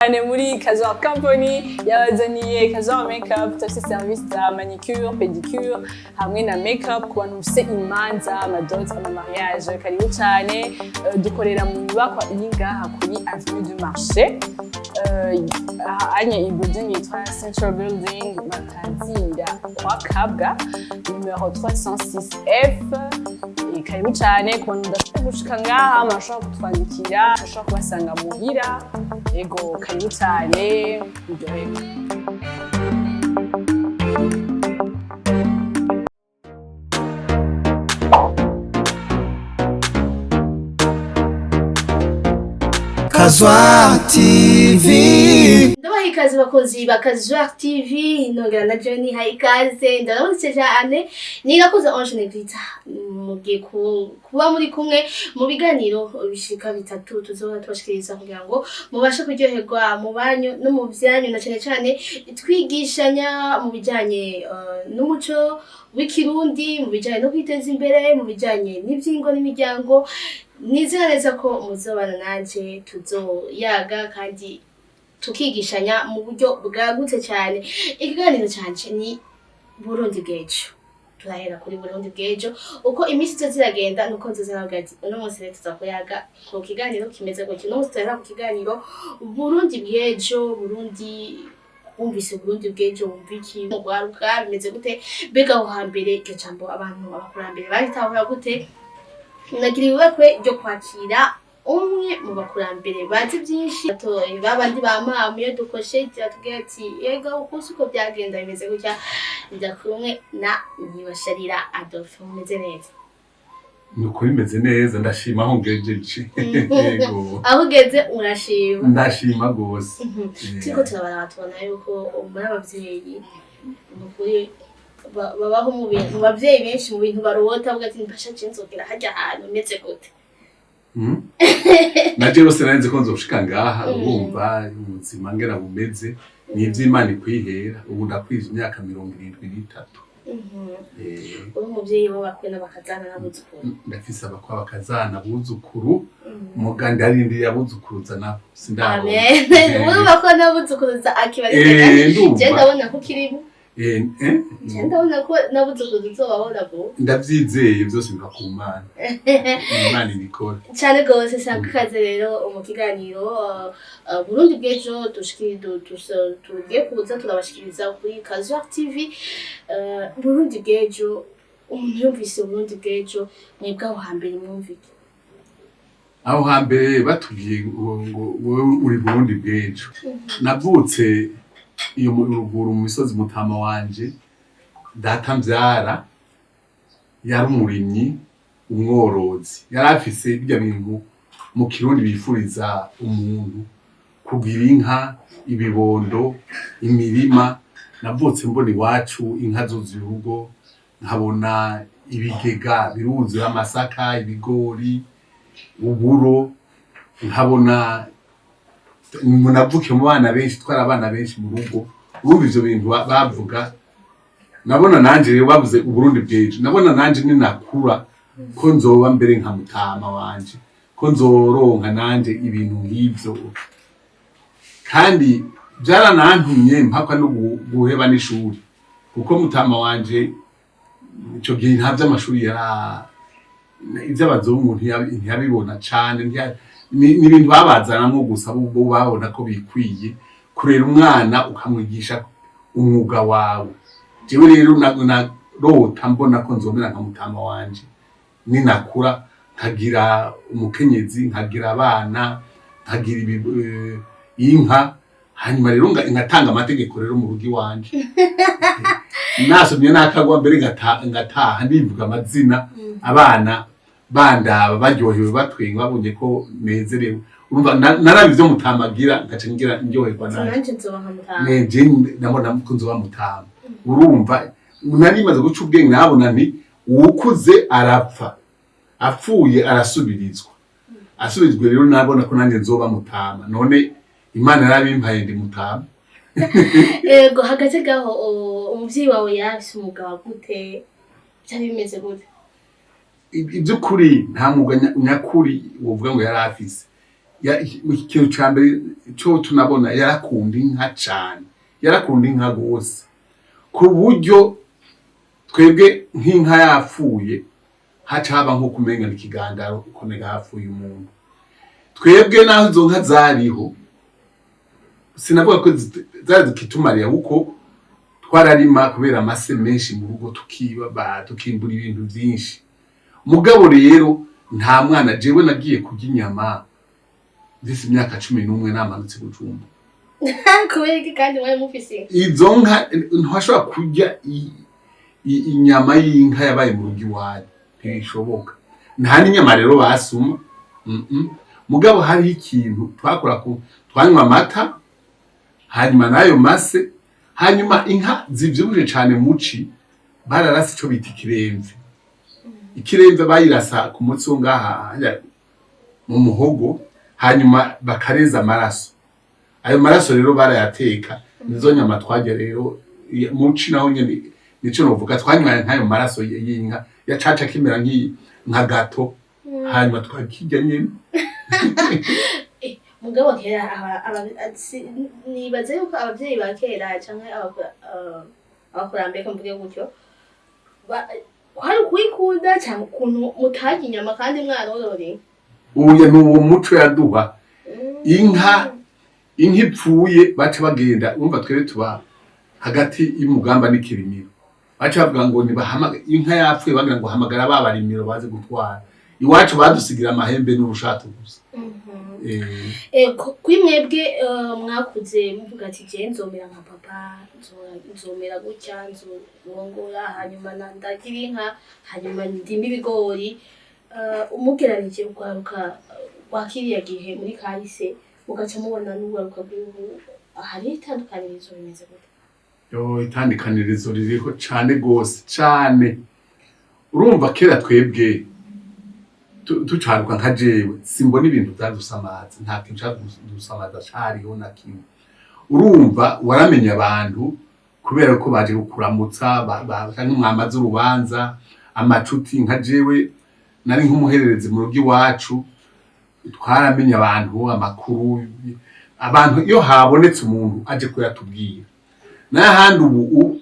Cyane muri Kazwa Company yabazaniye Kazwa Makeup. Turafise service za manicure, pedicure hamwe na makeup ku bantu mufise imanza, amadot, amamariage. Karibu cyane. Dukorera mu nyubakwa iri ngaha kuri Avenue du Marché. Anye iyi building yitwa Central Building, batazira kwa Kabwa, numero 306F. Karibu cyane. Ku bantu mudashobora gushika ngaha, murashobora kutwandikira, mushobora kubasanga muhira. Ego, karibu cyane, muryoherwe. Kazwa TV. Ndabaha ikaze bakunzi ba Kazwa TV, nongera na Johnny ha ikaze. Ndaramutse cyane, nigakuze Ange Negrita, mugiye kuba muri kumwe mu biganiro bishika bitatu tuzoba tubashikiriza kugira ngo mubashe kuryoherwa mu banyu no mu vyanyu, na cyane cyane twigishanya mu bijanye n'umuco w'ikirundi, mu bijanye no kwiteza imbere, mu bijanye n'ivyingo n'imiryango. Nizera neza ko muzobana nanje, tuzoyaga kandi tukigishanya mu buryo bwagutse cyane. Ikiganiro canje ni Burundi bw'ejo. Turahera kuri Burundi bw'ejo. Uko iminsi izo ziragenda nuko nzoza nabwira ati uno munsi rero tuza kuyaga ku kiganiro kimeze gutya, uno munsi turahera ku kiganiro Burundi bw'ejo. Burundi, wumvise Burundi bw'ejo wumva iki? Mu rwaruka bimeze gute? Mbega aho hambere iryo jambo abantu abakurambere baritahura gute? Nagira ibibakwe ryo kwakira umwe mu bakurambere bazi byinshi, batoye babandi ba mama iyo dukosheje atubwira ati yega ukunsi uko byagenda bimeze gutya. Ndakumwe na Nyibasharira Adolphe. Mumeze neza? Ni ukuri meze neza, ndashima aho ngejeje. Yego. Aho ugeze urashima? Ndashima rwose. Turiko turabaraba tubona yuko muri abavyeyi, ni ukuri babaho mu bintu, mu bavyeyi benshi mu bintu barota bavuga ati mbasha je nzogera harya hantu meze gute? Na jewe rwose nari nzi ko nzoshika ngaha. Urumva ubuzima ngera bumeze, ni ivy'Imana ikwihera. Ubu ndakwije imyaka 73. Uri umuvyeyi w'abakwe n'abakazana n'abuzukuru? Ndafise abakwa, bakazana, abuzukuru, muga ndarindiriye abuzukuruza nabo sindaronka. Amen. Urumva ko n'abuzukuruza akibarika. Ndumva. Je ndabona ko ukirimo. Eh? Je ndabona ko n'abuzukuruza uzobabona vuba. Ndavyizeye, byose biva ku Mana, Imana ibikora. Cyane rwose. Sanga ikaze rero mu kiganiro Burundi bw'ejo tugiye kuza turabashikiriza kuri Kazwa TV. Burundi bw'ejo, umuntu yumvise Burundi bw'ejo, mwebwe aho hambere mwumvike? Aho hambere batubwiye ngo wowe uri Burundi bw'ejo, navutse iyo mu ruguru mu misozi. Mutama wanje, data mvyara, yari umurimyi umworozi, yari afise birya bintu mu kirundi bifuriza umuntu kugira inka, ibibondo, imirima. Navutse mbona iwacu inka zuzuye urugo, nkabona ibigega biruzuye amasaka, ibigori, uburo, nkabona navukiye mu bana benshi, twari abana benshi mu rugo. Urumva ivyo bintu bavuga, nabona nanje rero bavuze Uburundi bw'ejo, nabona nanje ninakura ko nzoba mbere nka mutama wanje, ko nzoronka nanje ibintu nk'ivyo. Kandi byaranantumye mpakwa no guheba n'ishuri, kuko mutama wanje ico gihe nta vy'amashuri yara, ivy'abazungu ntiyabibona cane. Ni ibintu babazanamwo gusa, bo babona ko bikwiye kurera umwana ukamwigisha umwuga wawe. Jewe rero narota mbona ko nzomera nka mutama wanje ninakura, nkagira umukenyezi, nkagira abana, nkagira inka, hanyuma rero ngatanga amategeko rero mu rugo iwanje. Nasomye nakagwa mbere ngataha ndivuga amazina, abana bandaba baryohewe, batwenga, babonye ko nezerewe. Urumva naraba ivyo mutamagira ngaca ngira ndyoherwa nanje. Nanje nzoba nka mutama. Neje ndabona ko nzoba mutama. Urumva nari maze guca ubwenge, nabona nti uwukuze arapfa, apfuye arasubirizwa, asubizwe. Rero nabona ko nanjye nzoba mutama, none Imana yarabimpaye, ndi mutama. Yego, hagati gaho umuvyeyi wawe yarafise umwuga wa gute? Byari bimeze gute? Iby'ukuri nta mwuga nyakuri wovuga ngo yari afise. Ikintu ca mbere co tunabona, yarakunda inka cane, yarakunda inka gose, ku buryo twebwe nk'inka yapfuye haca haba nko kumenga ni ikigandaro, ukomega hapfuye umuntu. Twebwe naho izo nka zariho, sinavuga ko zari zikitumariye, kuko twararima kubera amase menshi mu rugo, tukiba tukimbura ibintu byinshi. Mugabo rero nta mwana, jewe nagiye kurya inyama mfise imyaka 11, namanutse Bujumbura. Kubera iki kandi mwari mufise inka? Izo nka, ntwashobora kurya inyama y'inka yabaye mu rugo iwanyu, ntibishoboka. Nta n'inyama rero basuma. Mugabo hariho ikintu twakora, ku twanywa amata, hanyuma n'ayo mase, hanyuma inka zivyibushe cane muci bararasa ico bita ikiremve. Ikiremve bayirasa ku mutsi wo ngaha harya mu muhogo, hanyuma bakareza amaraso. Ayo maraso rero barayateka, nizo nyama twarya. Rero muci naho nyene nico novuga, twanywa nk'ayo maraso y'inka yacaca kimera nka gato, hanyuma twakirya nyene. Mugabo kera nibaza yuko abavyeyi ba kera canke abakurambere, ko mvuge gutyo, kwari ukuyikunda canke ukuntu mutarya inyama kandi mwarororeye? Uya ni uwo muco yaduha. Inka ipfuye baca bagenda, urumva twebwe tuba hagati y'umugamba n'ikirimiro, baca bavuga ngo nibahamaga inka yapfuye, bagira ngo hamagara ba barimiro baze gutwara. Iwacu badusigira amahembe n'urushato gusa. Kuri mwebwe mwakuze muvuga ati: "Je nzomera nka papa, nzomera gutya, nzorongora, hanyuma ndagira inka, hanyuma ndime ibigori." Umugeranije urwaruka rwa kiriya gihe muri kahise, mugaca mubona n'urwaruka rw'ubu, hariho itandukanirizo? Bimeze gute? Yo, itandukanirizo ririho cane gose cane. Urumva kera twebwe tucaruka, nka jewe simbona ibintu vyadusamaza, nta kintu cadusamaza cariho na kimwe. Urumva waramenya abantu kubera ko baje kukuramutsa canke mwamaze urubanza, amacuti. Nka jewe nari nk'umuhererezi mu rugo iwacu, twaramenya abantu, amakuru abantu, iyo habonetse umuntu aje kuyatubwira. N'ahandi ubu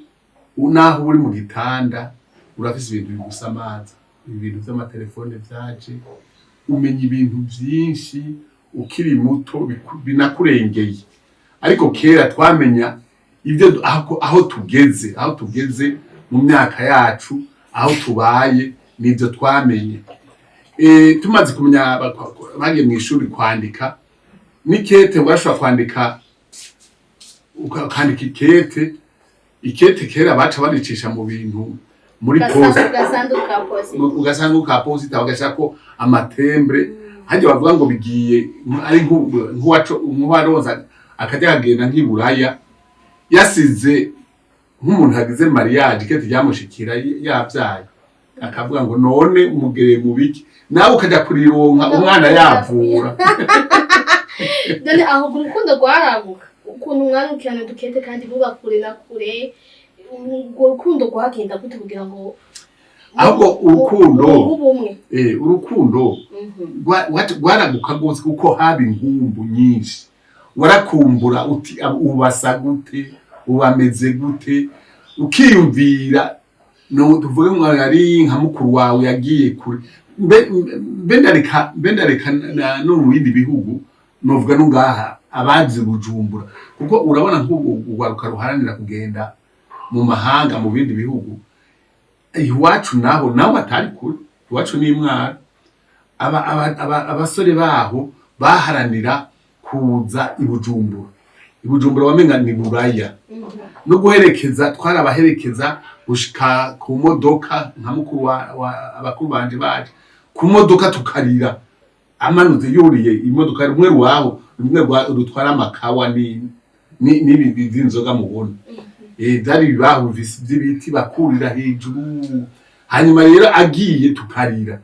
naho uri mu gitanda urafise ibintu bigusamaza, ibintu vy'amatelefone vyaje, umenya ibintu vyinshi ukiri muto binakurengeye. Ariko kera twamenya ibyo aho tugeze mu myaka yacu, aho tubaye, nivyo twamenye. Tumaze kumenya, bagiye mu ishuri kwandika n'ikete, washobora kwandika, ukandika ikete. Ikete kera baca baricisha mu bintu muri poste. Gasanduku ka posita. Ugasanduku ka posita, bagashirako ama timbre. Harya bavuga ngo bigiye ari nk'uwaronza akajya akagenda nk'iburaya, yasize nk'umuntu yagize mariage, ikete ryamushikira yabyaye, akavuga ngo: "None umugereye mu biki?" Nawe ukajya kurironka umwana yavura. None aho urukundo rwaraguka, ukuntu mwarukirana dukete kandi muba kure na kure, urwo rukundo rwagenda gute kugira ngo Ahubwo urukundo ubumwe? Urukundo rwaraguka rwose, kuko haba inkumbu nyinshi. Warakumbura uti: "Ubasa gute? Ubameze gute?" Ukiyumvira, no tuvuge ngo ari nka mukuru wawe yagiye kure, mbe ndareka no mu bindi bihugu, novuga no ngaha abazi Bujumbura, kuko urabona nk'ubu urwaruka ruharanira kugenda mu mahanga, mu bindi bihugu. Iwacu naho batari kure, iwacu ni Imwaro, abasore baho baharanira kuza i Bujumbura. I Bujumbura wamenga ni Buraya. No guherekeza, twarabaherekeza gushika ku modoka, nka mukuru wa abakuru banje baje ku modoka, tukarira amanutse yuriye imodoka, rumwe rwaho, rumwe rutwara amakawa n'ibi vy'inzoga mubona. Vyari ibibaho vy'ibiti bakurira hejuru, hanyuma rero agiye tukarira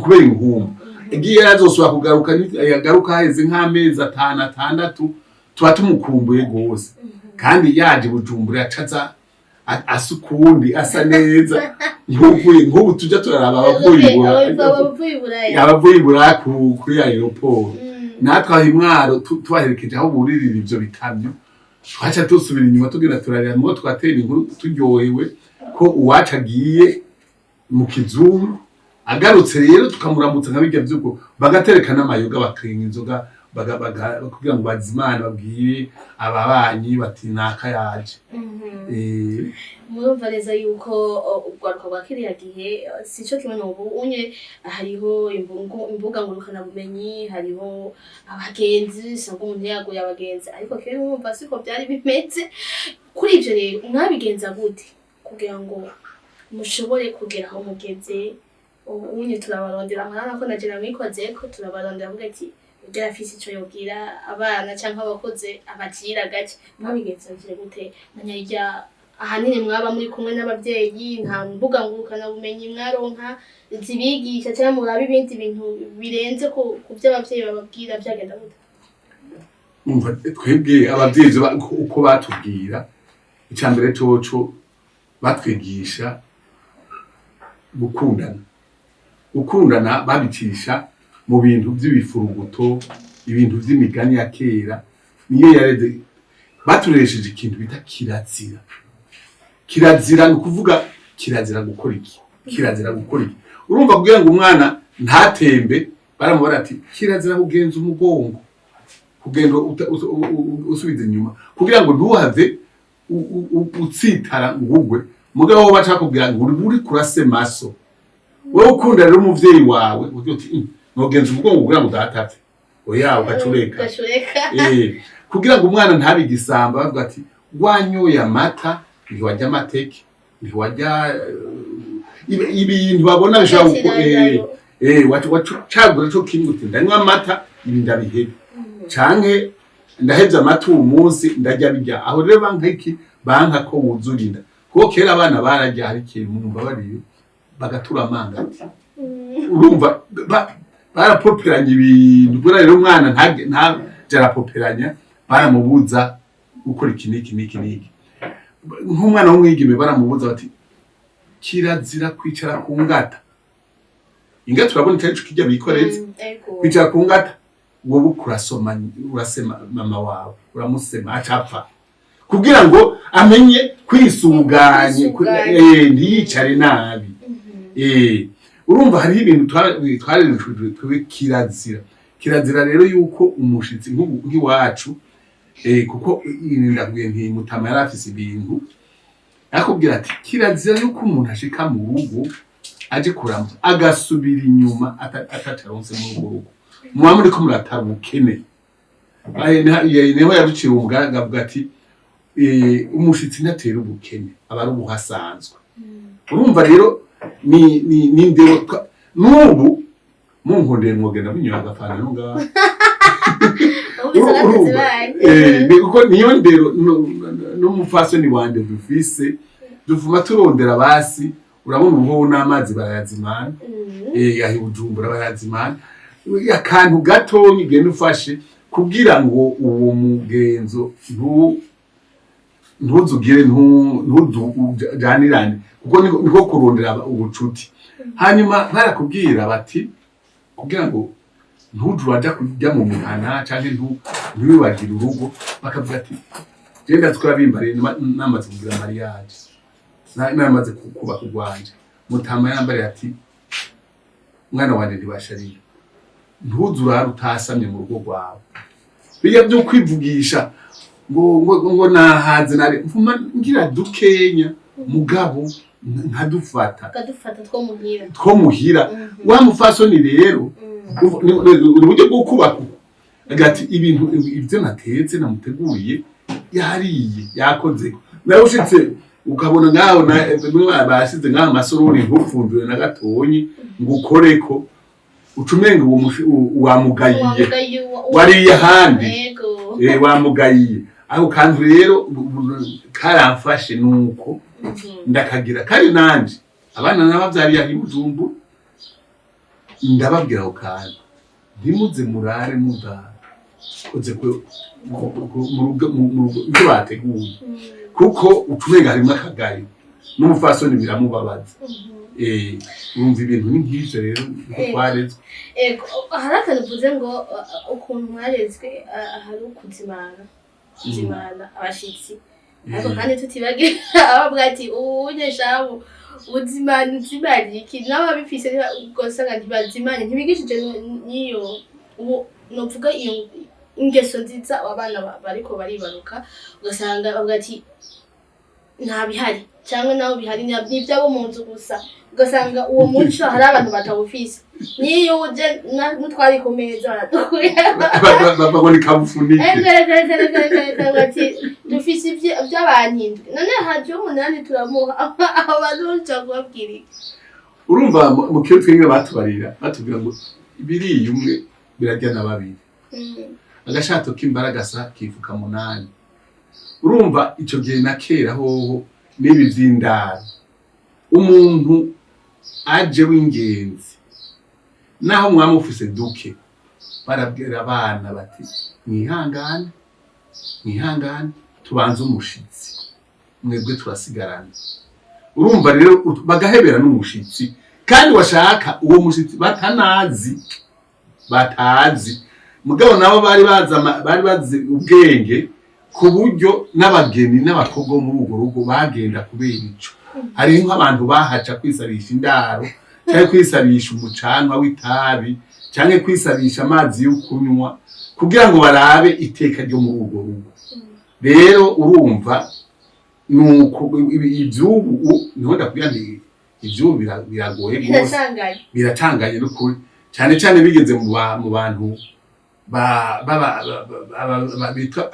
kubera inkumbu. Agiye yazosubira kugaruka, yagaruka haheze nk'amezi 5, 6, tuba tumukumbuye gose. Kandi yaje Bujumbura yacaza asa ukundi, asa neza nk'uvuye, nk'ubu tuja turaraba abavuye i Buraya. Abavuye i Buraya. Abavuye i Buraya kuri aéroport. Natwe aho imwaro tubaherekeje aho buririra ivyo bikamyo, twaca dusubira inyuma, tugenda turarira, mugo twatera inkuru turyohewe ko uwacu agiye mu kizungu. Agarutse rero tukamuramutsa nka bijya vyuko bagatereka n'amayoga, bakenga inzoga, kugira ngo bazimane, babwire ababanyi bati naka yaje. Murumva neza yuko urwaruka rwa kiriya gihe sico kimwe n'ubu unye. Hariho imbuga ngurukanabumenyi, hariho abagenzi, usanga umuntu yaguye abagenzi, ariko kera urumva siko byari bimeze. Kuri ivyo rero mwabigenza gute kugira ngo mushobore kugera aho mugeze ubu unye? Turabarondera, murabona ko naje namwikozeko, turabarondera avuga ati ujya arafise ico yobwira abana canke abakoze abagira gake. Mwabigenza gute na nyarya ahanini mwaba muri kumwe n'abavyeyi, nta mbuga ngurukanabumenyi mwaronka zibigisha cyangwa muraba ibindi bintu birenze ku vyo abavyeyi bababwira? Vyagenda gute? Umva, twebwe abavyeyi ivyo uko batubwira, icya mbere coco batwigisha gukundana. Gukundana babicisha mu bintu by'ibifuruguto, ibintu vy'imigani ya kera niyo yareze. Baturesheje ikintu bita kirazira. Kirazira ni ukuvuga kirazira gukora iki, kirazira gukora iki. Urumva, kugira ngo umwana ntatembe, baramubara ati kirazira kugenza umugongo, kugenda usubiza inyuma, kugira ngo ntuhave utsitara ngugwe. Mugabo wo baca bakubwira ngo uri kurasema so. Wowe ukunda rero umuvyeyi wawe, ugira uti "Nogenza umugongo kugira ngo udatapfe." Oya, ugacureka. Ugacureka. Kugira ngo umwana ntabe igisamba, bavuga ati wanyoye amata ntiwarya amateke, ntiwarya ibintu babona bishobora wacu cagura co kimwe, uti ndanywa amata, ibi ndabihebe, canke ndahevye amata uwu munsi, ndarya bijya aho. Rero banka iki? Banka ko wuzura inda, kuko kera abana bararya, hari ikintu mwumva bariyo bagatura amangati. Urumva barapoperanya ibintu. Buriya rero umwana ntaje arapoperanya, baramubuza gukora iki n'iki n'iki n'iki. Nk'umwana w'umwigeme baramubuza bati kirazira kwicara ku ngata. Ingata urabona icari co kirya bikoreze. Kwicara ku ngata, wowe kurasoma, urasema mama wawe, uramusema acapfa, kugira ngo amenye kwisuganye. Kwisuganya. Ntiyicare nabi. Urumva hariho ibintu twarerejwe twebwe kirazira. Kirazira rero yuko umushitsi nk'iwacu, kuko ndakubwiye nti mutama yari afise ibintu akubwira ati kirazira yuko umuntu ashika mu rugo aje kuramutsa agasubira inyuma atacaronse muri urwo rugo, muba muriko muratara ubukene. Niho yaduciye umugambi avuga ati umushitsi ntatera ubukene, aba ari ubuhasanzwe. Urumva rero ni ndero n'ubu munkundeye mwogenda munyoye agafanta no ngaho. Wumvise abakozi banyu. Kuko niyo ndero n'umupfasoni wanje dufise, duvuma turondera basi. Urabona ubu n'amazi barayazimana, aho i Bujumbura barayazimana. Akantu gatonya ugenda ufashe kugira ngo uwo mugenzo ntuzugire ntuzujanirane, kuko niko kurondera ubucuti. Hanyuma barakubwira bati kugira ngo ntuje uraja kurya mu mihana canke ntiwibagire urugo, bakavuga ati jewe ndazi ko yabimbariye, namaze kugira mariage, namaze kubaka urwanje. Mutama yambariye ati mwana wanje ntibashariye, ntuze urara utasamye mu rugo rwawe. Bijya byo kwivugisha ngo nahaze nari mvuma ngira dukenya, mugabo nkadufata. Ukadufata two muhira. Two muhira. Wa mufasoni rero ni uburyo bwo kubaka uko agira ati ibintu ibyo natetse namuteguriye yariye yakoze. Nawe ushitse ukabona ngaho bimwe basize ngaho amasorori, ntupfundure na gatonyi ngo ukoreko, ucumenga uwo wamugayiye. Wamugayiye. Wariye ahandi. Yego. Wamugayiye. Ako kantu rero karamfashe nuko ndakagira kandi nanje abana nabavyariye aho i Bujumbura, ndababwira ako kantu: ntimuze murare mudakoze mu rugo ibyo bateguye, kuko ucumenga harimwo akagayo. N'umupfasoni biramubabaza. Urumva ibintu ni nk'ivyo rero, niko twarezwe. Ego, hari akantu uvuze ngo ukuntu mwarezwe, hari ukuzimana, kuzimana abashitsi, ariko kandi tutibagira abavuga ati ubunye shabu uzimana, uzimana iki? N'ababifise ugasanga ntibazimanye, ntibigishije n'iyo ubu novuga iyo ingeso nziza abana bariko baribaruka, ugasanga bavuga ati nta bihari, cyangwa naho bihari ni iby'abo mu nzu gusa. Ugasanga uwo muco hari abantu batawufise, n'iyo uje n'utwari ku meza baradukura. Babona ikabufunike. Ati dufise iby'abantu indwi, none haje umunani turamuha. Abantu uca kubabwira iki? Urumva mu kiyo twebwe batubarira, batubwira ngo biriya umwe birarya na babiri, agashato k'imbaragasa kifuka munani. Urumva ico gihe na kera hoho n'ibi vy'indaro, umuntu aje w'ingenzi, naho mwaba mufise duke, barabwira abana bati: "Mwihangane, mwihangane, tubanze umushitsi, mwebwe turasigarana." Urumva rero bagahebera n'umushitsi, kandi washaka uwo mushitsi batanazi, batazi. Mugabo nabo bari bazi bari bazi ubwenge, ku buryo n'abageni n'abakobwa bo muri urwo rugo bagenda kubera ico. Hariho nk'abantu bahaca kwisabisha indaro, canke kwisabisha umucanwa w'itabi, canke kwisabisha amazi yo kunywa, kugira ngo barabe iteka ryo muri urwo rugo. Rero urumva nuko ivy'ubu niho ndakubwira nti ivy'ubu biragoye gose. Biracanganye. Biratanganye n'ukuri, cyane cyane bigeze mu bantu bitwa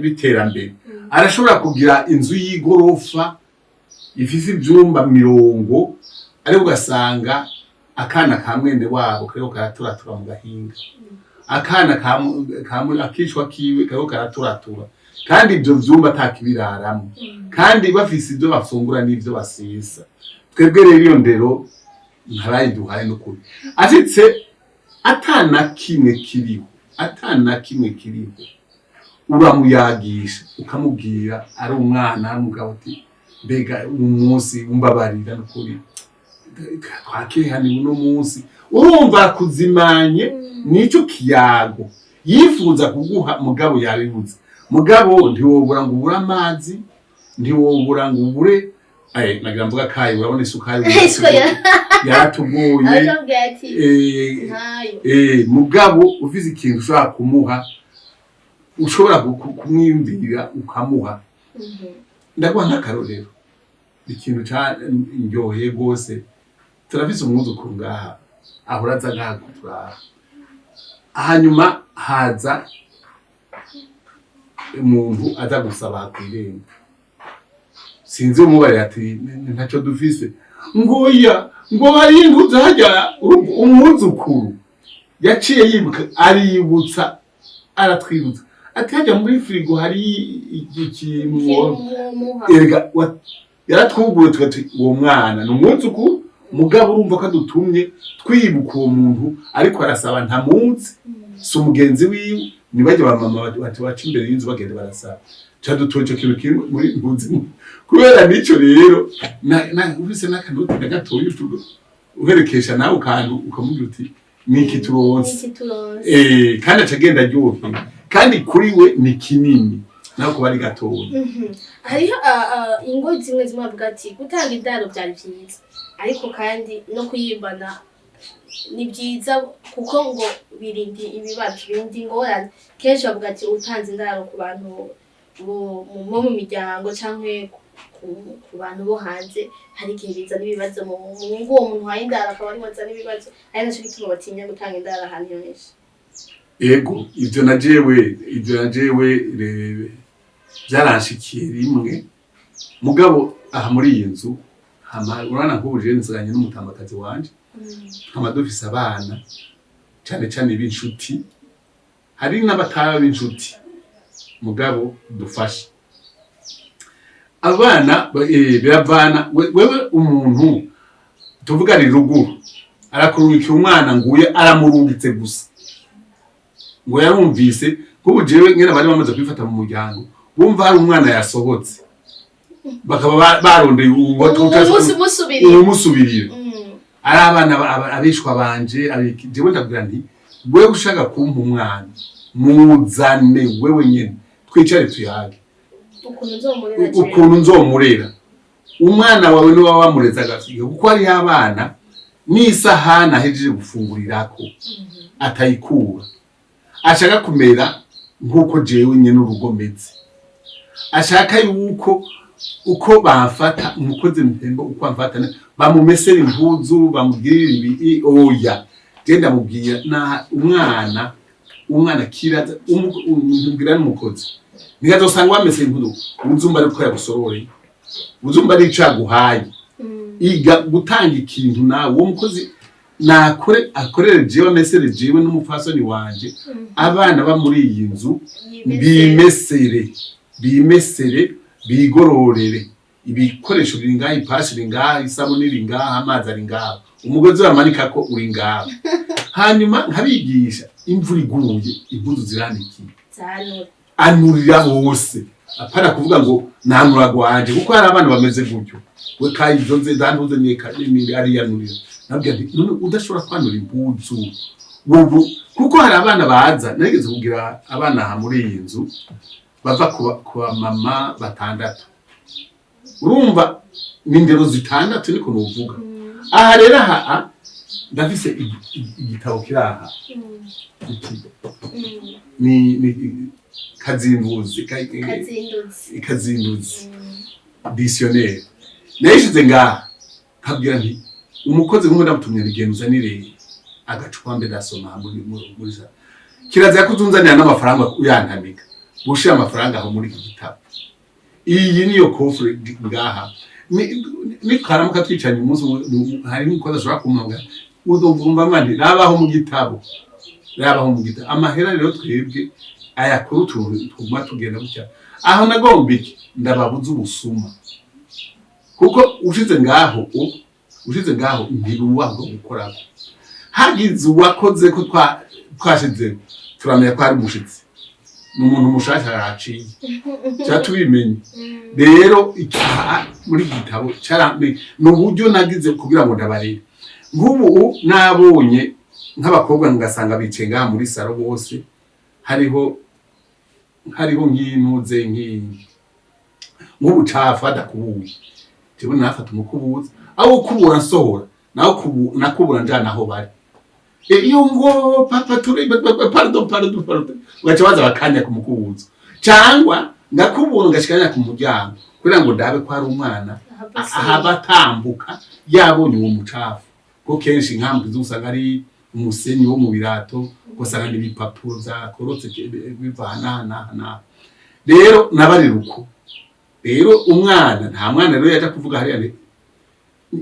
b'iterambere. Arashobora kugira inzu y'igorofa ifise ivyumba 40, ariko ugasanga akana ka mwene wabo kariko karaturatura mu gahinga, akana akishwa kiwe kariko karaturatura, kandi ivyo vyumba atakibiraramwo, kandi bafise ivyo bafungura n'ivyo basesa. Twebwe rero iyo ndero ntabayiduhaye n'ukuri. Ashitse atana kimwe kiriho, atana kimwe kiriho, uramuyagisha, ukamubwira, ari umwana ari umugabo, ati: "Mbega uyu munsi umbabarira n'ukuri, twakehaniwe uno munsi." Urumva kuzimanye nico kiyago yifuza kuguha, mugabo yabibuze. Mugabo ntiwobura ngo ubure amazi, ntiwobura ngo ubure, nagira mvuga kayi, urabona isukari. Isukari. Yaratugoye. Aracabwira ati ntayo. Mugabo ufise ikintu ushobora kumuha, ushobora kumwiyumvira ukamuha. Ndaguha nk'akarorero, ikintu candyoheye rwose: turafise umwuzukuru ngaha ahora aza ngaha kuturaba, hanyuma haza umuntu aza gusaba kw'irembo, sinzi umubarira, ati: "Ntaco dufise." Ngoya ngo baringuze harya. Urumva umwuzukuru yaciye yibuka, aributsa, aratwibutsa ati: "Hajya muri firigo hari ikintu." Muha. Erega yaratwuguye tugati uwo mwana ni umwuzukuru, mugabo urumva ko adutumye twibuka uwo muntu ariko arasaba, ntamuzi, si umugenzi wiwe, ntibajya ba mama bati baca imbere y'inzu bagenda barasaba, ca dutora ico kintu kiri muri mpuzi. Kubera nico rero ufise n'akanoti na gatoya uherekesha nawe ukantu, ukamubwira uti: "Niki turonse?" Niki turonse? Kandi aca agenda aryohewe, kandi kuri we ni kinini naho kuba ari gatoya. Hariho ingo zimwe zimwe bavuga ati gutanga indaro byari byiza, ariko kandi no kuyimbana ni byiza, kuko ngo birinda ibibazo, birinda ingorane. Kenshi bavuga ati utanze indaro ku bantu bo mu miryango canke ku bantu bo hanze, hari igihe bizana ibibazo mu ngo, uwo muntu uhaye indaro akaba ariwe azana ibibazo, ari naco gituma batinya gutanga indaro ahantu henshi. Ego, ivyo na jewe byaranshikiye rimwe. Mugabo aha muri iyi nzu hama urabona nk'ubu jewe nsigaranye n'umutambakazi wanje, tukaba dufise abana cane cane b'inshuti, hari n'abataba b'inshuti mugabo dufasha abana biravana. Wewe umuntu tuvuga ari ruguru arakurungikira umwana, nguye aramurungitse gusa ngo yarumvise. Nk'ubu jewe nyene bari bamaze kwifata mu muryango, bumva hari umwana yasohotse. Bakaba barondeye Umusubirira. Umusubirira. Ari abana abishwa banje jewe ndabwira nti: "Wewe ushaka kumpa umwana, muzane wewe nyene, twicare tuyage." Ukuntu nzomurera jewe. Ukuntu nzomurera umwana wawe, niba wamureze agasiga, kuko hariho abana n'isahani ahejeje gufungurirako atayikura, ashaka kumera nk'uko jewe nyene urugo meze, ashaka yuko uko bamfata, umukozi mpembo uko amfata, bamumesera impuzu, bamugirira ibi. Oya, je ndamubwira na umwana, umwana kiraza umubwira n'umukozi ntikazosanga wamesera impuzu, uzumva ariko yagusororeye, uzumva ari ico yaguhaye. Iga gutanga ikintu nawe. Uwo mukozi nakore, akorere jewe, amesere jewe n'umupfasoni wanje, abana ba muri iyi nzu bimesere, bimesere, bigororere. Ibikoresho biri ngaha, ipasi iri ngaha, isabuni iri ngaha, amazi ari ngaha, umugozi bamanika ko uri ngaha. Hanyuma nkabigisha: imvura iguye, impuzu ziranikiye. Zanura. Anurira hose, apana kuvuga ngo nanura gwanje, kuko hari abana bameze gutyo. We kayizo nze dantuze nyeka ariyanurira. Nabwira nti: "None udashobora kwanura impuzu ubu?" Kuko hari abana baza, narigeze kugira abana aha muri iyi nzu bava ku mama batandatu. Urumva ni indero zitandatu, niko nuvuga. Aha rero, aha ndafise igitabo kiri aha. Iki ni kazinduzi Kazinduzi. Kazinduzi dictionnaire. Nayishize ngaha, nkabwira nti umukozi nk'umwe ndamutumye, nigenda uzanire agacupa mbe ndasoma muri sa kirazira ko uzunzanira n'amafaranga uyantamika, gushira amafaranga aho muri iki gitabo. Iyi niyo coffre ngaha. Nitwaramuka twicanye umunsi umwe, hari n'umukozi ashobora kumpamagara, uzumva mani rabaho mu gitabo, rabaho mu gitabo amahera. Rero twebwe ayakuru utuntu tuguma tugenda gutya. Aho nagomba iki? Ndababuza ubusuma, kuko ushize ngaho ushize ngaho ntibubahwa gukorako. Hagize uwakoze ko twashize, turamenya ko hari umushitsi, ni umuntu mushasha yaciye, tuba tubimenye. Rero icyaha muri iki gitabo ni uburyo nagize kugira ngo ndabarere. Nk'ubu nabonye nk'abakobwa ngasanga bicaye ngaha muri salon bose, hariho nk'intuze nk'ubucafu adakubuye, jewe nafata umukubuza aho ukubura nsohora, naho nakubura njana aho bari. Iyo ngo papa turi, pardon, pardon, pardon, baca baza bakanya ku mukubuzo, cyangwa ngakubura ngashikanya ku muryango kugira ngo ndabe ko hari umwana ahaba atambuka yabonye uwo mucafu, ko kenshi nkambwe usanga ari umusenyi wo mu birato, ugasanga ni ibipapuro vyakorotse biva aha n'aha n'aha. Rero nabarira uko. Rero umwana, nta mwana rero yaja kuvuga hariya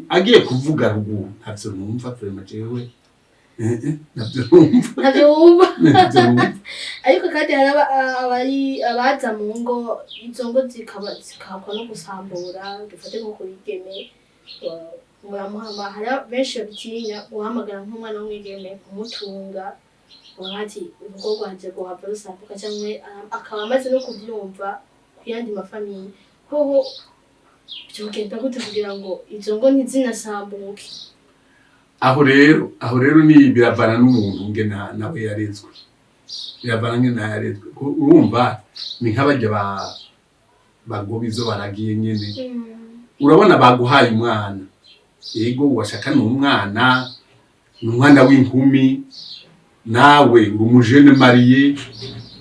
agiye kuvuga ruguru, ntavyo numva vraiment jewe. Ntavyo numva. Ntabyo wumva. Ntavyo numva. Ariko kandi hari abari abaza mu ngo, izo ngo zikaba zikakwa no gusambura. Dufate nko ku bigeme, muramuhama, hari benshi babitinya guhamagara nk'umwana w'umwigeme kumutunga, ati urugo rwanje rwohava rusambuka, cyangwa akaba amaze no kubyumva ku yandi ma familles. Hoho byogenda gute kugira ngo izo ngo ntizinasambuke? Aho rero ni biravana n'umuntu ngena nawe yarezwe, biravana ngena yarezwe. Urumva ni nk'abarya ba bagoba izo baragiye nyene. Urabona baguhaye umwana, yego washaka ni umwana, ni umwana w'inkumi, nawe uri umujene marié,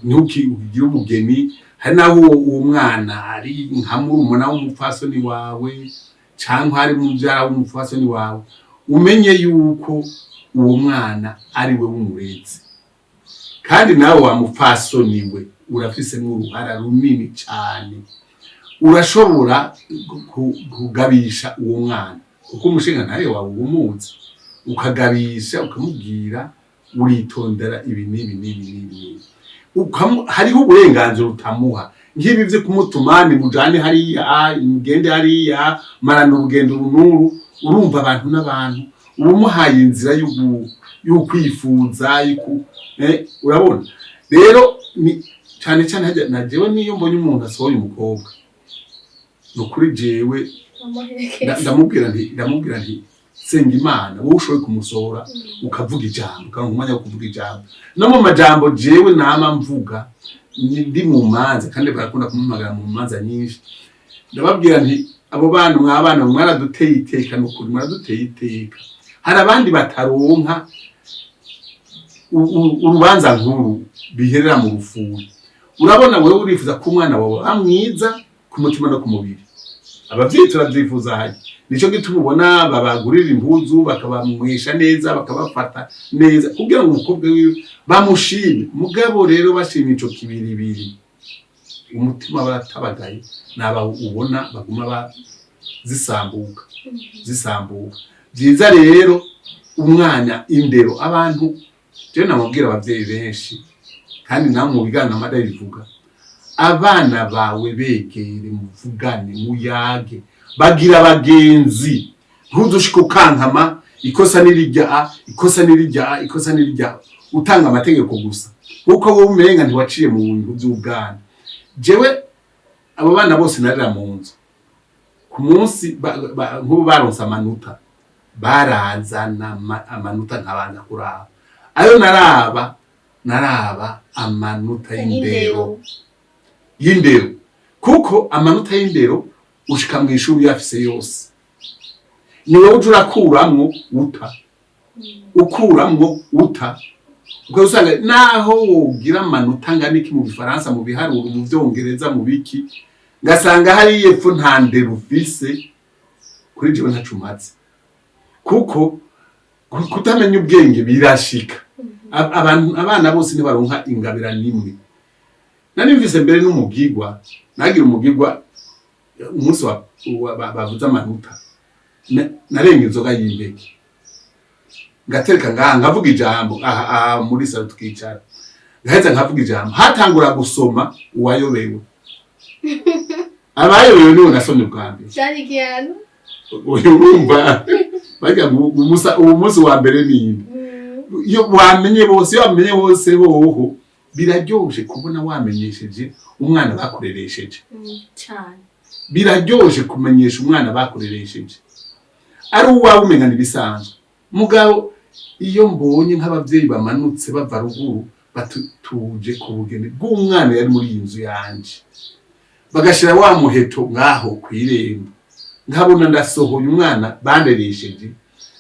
ntukigire ubugeni. Hari naho uwo mwana ari nka murumuna w'umupfasoni wawe, cyangwa ari mubyara w'umupfasoni wawe. Umenye yuko uwo mwana ari we w'umurezi, kandi nawe wa mupfasoni we urafisemwo uruhara runini cyane. Urashobora kugabisha uwo mwana, kuko umushinga nawe wawe umuzi, ukagabisha, ukamubwira: "Uritondera ibi n'ibi n'ibi n'ibi n'ibi." Hariho uburenganzira utamuha, nk'ibi vyo kumutuma ni mujane hariya, mugende hariya, marana urugendo runuru. Urumva abantu n'abantu, uba umuhaye inzira y'ukwifuza urabona rero ni cyane cyane harya na jewe niyo mbonye umuntu asohoye umukobwa. Ni ukuri jewe Bamuherekeza. Ndamubwira nti senga Imana wowe ushoboye kumusohora, ukavuga ijambo, ukaronka umwanya wo kuvuga ijambo. No mu majambo jewe nama mvuga ndi mu manza, kandi barakunda kumpamagara mu manza nyinshi, ndababwira nti abo bana, mwabana mwaraduteye iteka, nukuri mwaraduteye iteka. Hari abandi bataronka urubanza nkuru, biherera mu rufuri. Urabona, wewe urifuza ko umwana wawe aba mwiza ku mutima no ku mubiri. Abavyeyi turavyifuza. Hajya nico gituma ubona babagurira impuzu, bakabamwisha neza, bakabafata neza, kugira ngo umukobwa wiwe bamushime. Mugabo rero bashima ico kibiribiri, umutima baratabagaye. Naba ubona baguma zisambuka zisambuka. Byiza rero umwana indero. Abantu jewe namubwira, abavyeyi benshi, kandi nawe mu biganiro amada bivuga, abana bawe begere, muvugane, muyage, bagira abagenzi. Ntuzushike ukankama, ikosa nirijya a, ikosa nirijya a, ikosa nirijya a, utanga amategeko gusa, kuko wowe umenga ntiwaciye mu bintu by'ubwana. Jewe abo bana bose narira mu nzu ku munsi nk'ubu baronse amanota, barazana amanota, nkabanza kuraba ayo. Naraba amanota y'indero, y'indero, kuko amanota y'indero ushika mu ishuri uyafise yose, ni wowe uja urakuramwo uta, ukuramwo uta, ukaba usanga naho wogira amanota angana iki mu Gifaransa, mu biharuro, mu Vyongereza, mu biki, ngasanga hariya epfo nta ndero ufise, kuri jewe ntaco umaze. Kuko kutamenya ubwenge birashika. Abantu, abana bose ntibaronka ingabira nimwe. Nari mvise mbere n'umugigwa, nagira umugigwa umunsi bavuze amanota, narenga inzoga y'impeke, ngatereka ngaha, nkavuga ijambo aha aha muri salon, tukicara, ngaheza nkavuga ijambo, hatangura gusoma uwayobewe. Abayobewe niwe nasomye ubwa mbere. Cyari igihano. Uyu urumva barya ngo uwo munsi wa mbere ninde? Iyo wamenye bose, iyo wamenye bose hoho biraryoshe kubona wamenyesheje umwana bakureresheje. Cyane. Biraryoshe kumenyesha umwana bakureresheje, ari uwawe umenya ntibisanzwe. Mugabo iyo mbonye nk'abavyeyi bamanutse bava ruguru, batuje ku bugeni bw'umwana yari muri iyi nzu yanje, bagashira wa muheto ngaho kw'irembo, nkabona ndasohoye umwana banderesheje,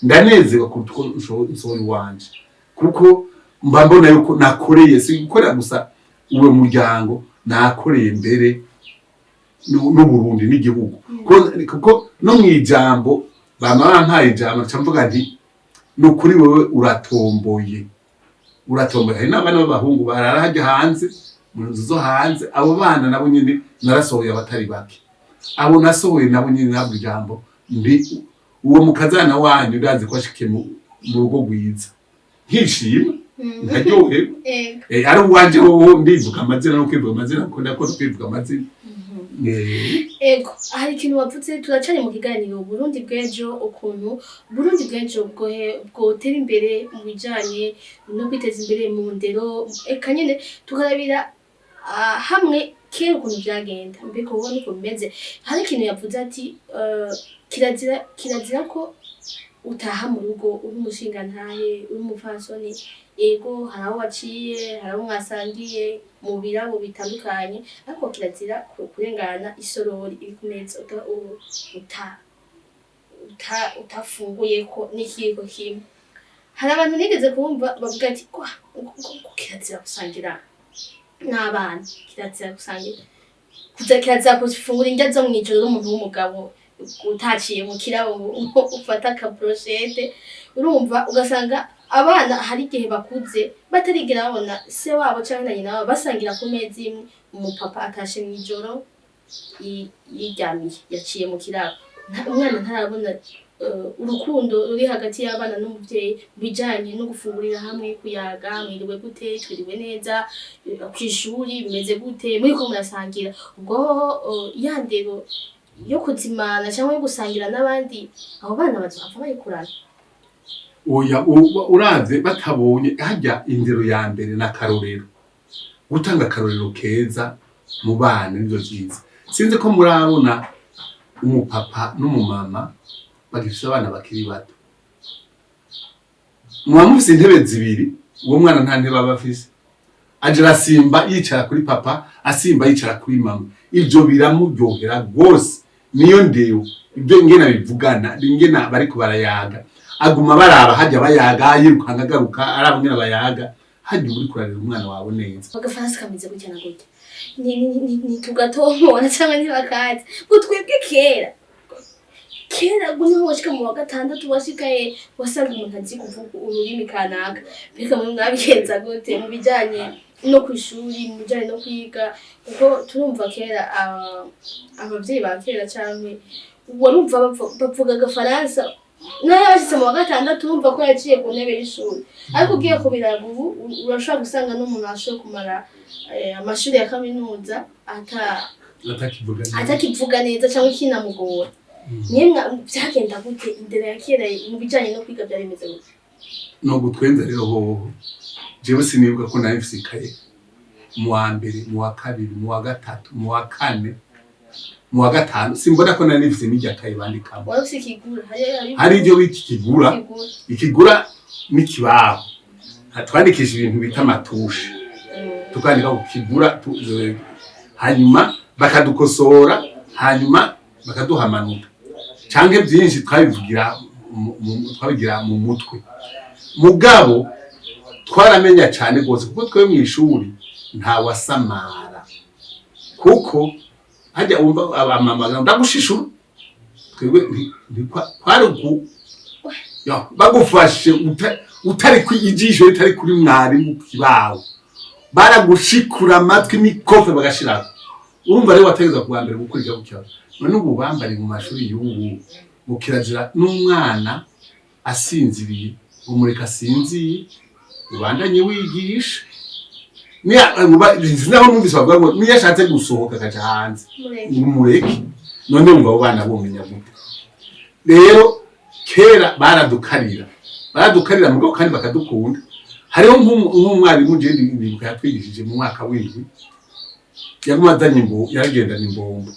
ndanezerwa kuruta uko nsohoye iwanje, kuko mba mbona yuko nakoreye, si gukorera gusa uwo muryango, nakoreye mbere n'Uburundi n'igihugu. Kuko no mw'ijambo bama bampaye ijambo, nca mvuga nti ni ukuri wewe uratomboye, uratomboye. Hari n'abana b'abahungu barara hajya hanze, mu nzu zo hanze. Abo bana nabo nyene narasohoye abatari bake. Abo nasohoye nabo nyene nabwo ijambo ndi uwo mukazana wanyu, ndazi ko ashikiye mu rugo rwiza, nkishima, nkaryoherwa. Ego. Ari uwanje wowe ndivuga amazina, no kwivuga amazina, kuko ndakunda kwivuga amazina. Ego, hari ikintu wavuze. Turacari mu kiganiro Burundi bw'ejo, ukuntu Burundi bw'ejo bwotera imbere mu bijanye no kwiteza imbere mu ndero, eka nyene tukarabira hamwe kera ukuntu vyagenda, mbega ubu niko bimeze. Hari ikintu yavuze ati kirazira, kirazira ko utaha mu rugo uri umushingantahe, uri umupfasoni. Ego, hari aho waciye, hari aho mwasangiye mu birabo bitandukanye, ariko kirazira kurengana isorori iri ku meza utafunguyeko n'ikiyiko kimwe. Hari abantu nigeze kumva bavuga ati kwa ngo kirazira gusangira n'abana, kirazira gusangira, kuza kirazira gufungura indya zo mw'ijoro n'umuntu w'umugabo utaciye mu kirabo ngo ufate akabrochette. Urumva, ugasanga abana hari igihe bakuze batarigera babona se wabo canke na nyina wabo basangira ku meza imwe. Umupapa atashe mw'ijoro yiryamiye, yaciye mu kirabo. Umwana ntarabona urukundo ruri hagati y'abana n'umuvyeyi mu bijanye no gufungurira hamwe, kuyaga, mwiriwe gute, twiriwe neza, kw'ishuri bimeze gute, muriko murasangira. Ubwo ya ndero yo kuzimana cyangwa yo gusangira n'abandi, abo bana bazohava bayikurana. Oya, uravye batabonye harya indero ya mbere n'akarorero, gutanga akarorero keza mu bana nivyo vyiza. Sinzi ko murabona. Umupapa n'umumama bagifise abana bakiri bato, muba mufise intebe zibiri, uwo mwana nta ntebe aba afise, aje arasimba yicara kuri papa, asimba yicara kuri mama. Ivyo biramuryohera rwose. Niyo ndeyo ibyo ingena bivugana, ingena bariko barayaga, aguma baraba hajya bayaga, yirukanga agaruka araba ingena bayaga. Hajya uba uriko urarera umwana wawe neza. Agafaransa kameze gutya na gutya, ntitugatomora cyangwa ntibakazi ngo twebwe kera kera ngo niho washika mu wa gatandatu, washikaye wasanga umuntu azi kuvuga ururimi kanaka. Mbega mwe mwabigenza gute mu bijanye no kw'ishuri, mu bijanye no kwiga? Kuko turumva kera abavyeyi ba kera canke warumva bavuga agafaransa, nayo yabashitse mu wa gatandatu urumva ko yaciye ku ntebe y'ishuri. Ariko ugiye kubiraba ubu, urashobora gusanga n'umuntu ashoboye kumara amashuri ya kaminuza ata atakivuga neza. Atakivuga neza cyangwa kinamugora. Nimwe byagenda gute? Indero ya kera mu bijanye no kwiga byari bimeze gute? No gutwenza rero hoho, jewe sinibuka ko nari mfise ikaye mu wa mbere, mu wa kabiri, mu wa gatatu, mu wa kane, mu wa gatanu. Simbona ko nari mfise n'irya kaye bandikamo. Wari ufise ikigura? Hari ibyo bita ikigura. Ikigura. Ikigura n'ikibaho twandikisha ibintu bita ama touches, tukandika ku kigura hanyuma bakadukosora, hanyuma bakaduha amanota canke byinshi twabivugira twabigira mu mutwe. Mugabo twaramenya cyane rwose, kuko twe mu ishuri nta wasamara, kuko hajya wumva abamama ndagushishura. Twebwe kwari bagufashe utari ku ijisho ritari kuri mwarimu ku kibaho, baragushikura amatwi n'ikofe bagashirako. Urumva rero wategeza kuwa mbere gukurikira gutya. None ubu bambari mu mashuri y'ubu ngo kirazira n'umwana asinziriye, umureka asinziye, ubandanye wigisha. Sinaho numvise bavuga ngo niyo ashatse gusohoka akaja hanze, mureke. Umureke. None wumva abo bana bomenya gute? Rero kera baradukarira, baradukarira mugabo kandi bakadukunda. Hariho nk'umwarimu je ndibuka yatwigishije mu mwaka w'indwi, yaguma azanye yaragendana imbombo.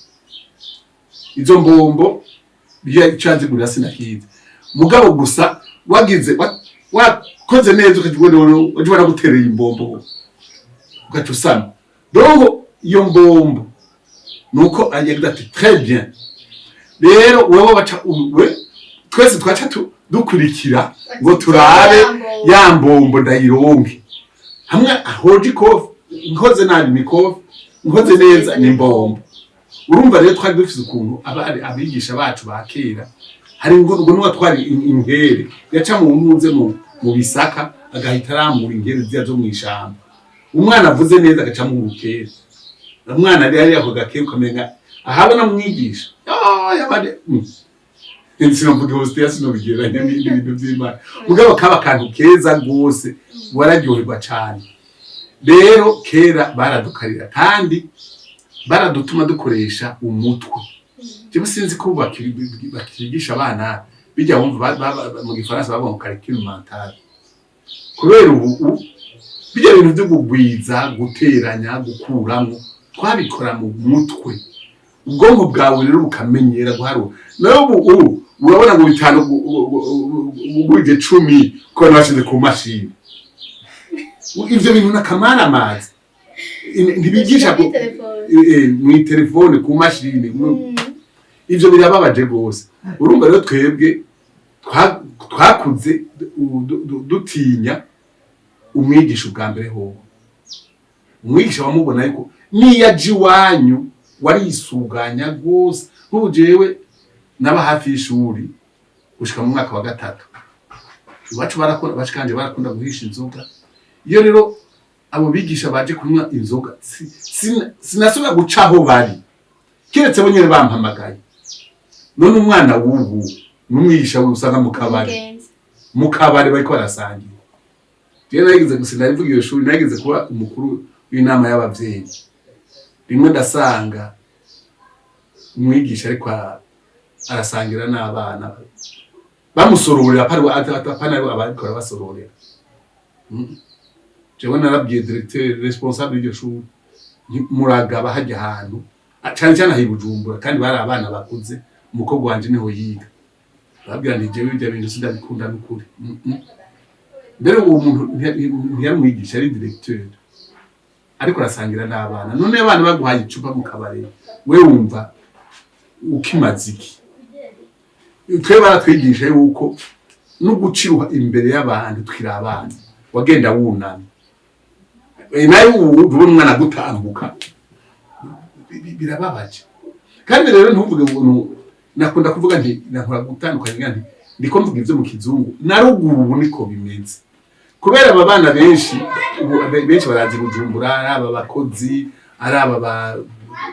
Izo mbombo iyo yanzigurira sinakizi, mugabo gusa wagize wakoze neza, ukaja ubona waje waragutereye imbombo, ugaca usama. Donc iyo mbombo nuko yagize ati: "Très bien." Rero wewe baca we twese twaca dukurikira ngo turabe ya mbombo ndayironke. Hamwe hoje ikofi, nkoze nabi mikofi, nkoze neza ni mbombo. Urumva rero twari dufise ukuntu abari abigisha bacu ba kera. Hari ngo nuwa twari inkere yaca mu ntuze mu bisaka, agahita arambura inkere ziya zo mw'ishamba. Umwana avuze neza agaca mu rukere. Umwana ari hariya ako gakere, ukamenga ahabona mwigisha. Ah, yabade sinavuga hostia, sinobigereranya n'ibindi bintu by'Imana, mugabo kaba akantu keza rwose, wararyoherwa cane. Rero kera baradukarira kandi baradutuma dukoresha umutwe. Jewe sinzi ko bakigisha abana bijya wumva mu gifaransa bavuga ngo calcul mental, kubera ubu bijya bintu byo kugwiza, guteranya, gukuramwo, twabikora mu mutwe. Ubwonko bwawe rero bukamenyera guharura. Nawe ubu urabona ngo bitanu ugwije 10 ko bashize ku mashini. Ivyo bintu n'akamaramaza. Ntibigisha Kuri telefone. Mw'itelefone, ku mashini. Ivyo birababaje rwose. Urumva rero twebwe twakuze dutinya umwigisha ubwa mbere hoho. Umwigisha wamubona yuko niyo aje iwanyu warisuganya rwose. Nk'ubu jewe naba hafi y'ishuri gushika mu mwaka wa gatatu. Iwacu barakunda, bashikanje barakunda guhisha inzoga. Iyo rero abo bigisha baje kunywa inzoga, sinasubira guca aho bari keretse bo nyene bampamagaye. None umwana w'ubu n'umwigisha we usanga mu kabari, Umugenzi. mu kabari bariko barasangira. Jewe narigeze gusa, narivuga iyo shuri, narigeze kuba umukuru w'inama y'abavyeyi. Rimwe ndasanga umwigisha ariko arasangira n'abana, bamusororera apana abariko barabasororera. Jewe narabwiye directeur responsable y'iryo shuri nti muragaba hajya ahantu, cane cane aho i Bujumbura, kandi bari abana bakuze. Umukobwa wanje niho yiga. Arabwira nti: "Jewe ibyo bintu sindabikunda n'ukuri." Mbere uwo muntu ntiyamwigisha, ari directeur, ariko arasangira n'abana. None abana baguhaye icupa mu kabare, we wumva ukimaze iki? Twe baratwigisha yuko no guciruha imbere y'abantu tukiri abana wagenda wunamye. Nawe ubu ubona umwana agutambuka, birababaje. Kandi rero ntuvuge ngo nakunda kuvuga nti nakunda gutandukanya nti ndiko mvuga ivyo mu kizungu na ruguru. Ubu niko bimeze kubera aba bana benshi ubu benshi barazi Bujumbura, ari aba bakozi, ari aba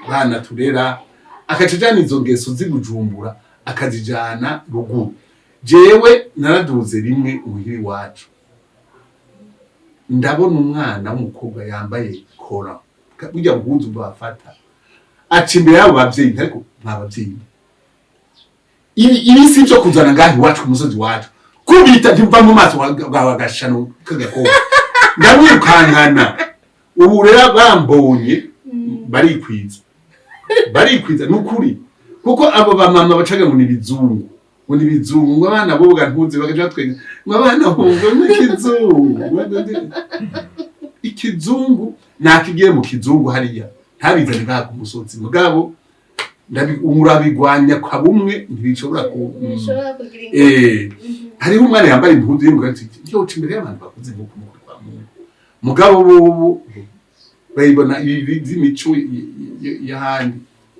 bana turera, akaca ajana izo ngeso z'i Bujumbura akazijana ruguru. Jewe naraduze rimwe muhira iwacu, ndabona umwana w'umukobwa yambaye kora burya buhuzu bafata, aca imbere y'abo bavyeyi. Ariko mwa bavyeyi, ibi si ivyo kuzana ngaha iwacu ku musozi wacu. Kubita ntimva mu maso bwawe agashano k'agakobwa, ndamwirukankana. Ubu rero bambonye barikwiza, barikwiza nukuri, kuko abo bamama bacaga ngo ni ibizungu, ngo ni ibizungu, ngo abana boga ntuzi, bagaca batwenga ngo abana bumva n'ikizungu. Ikizungu nakigiye mu kizungu hariya, ntabizane ngaha ku musozi. Mugabo urabigwanya kwa bumwe, ntibishobora ku Ntibishobora kugira ingaruka. Hariho umwana yambaye impuzu y'umugabo ati yoca imbere y'abantu bakuze nk'uko mukuru kwa Mungu. Mugabo bubu bayibona ibi by'imico y'ahandi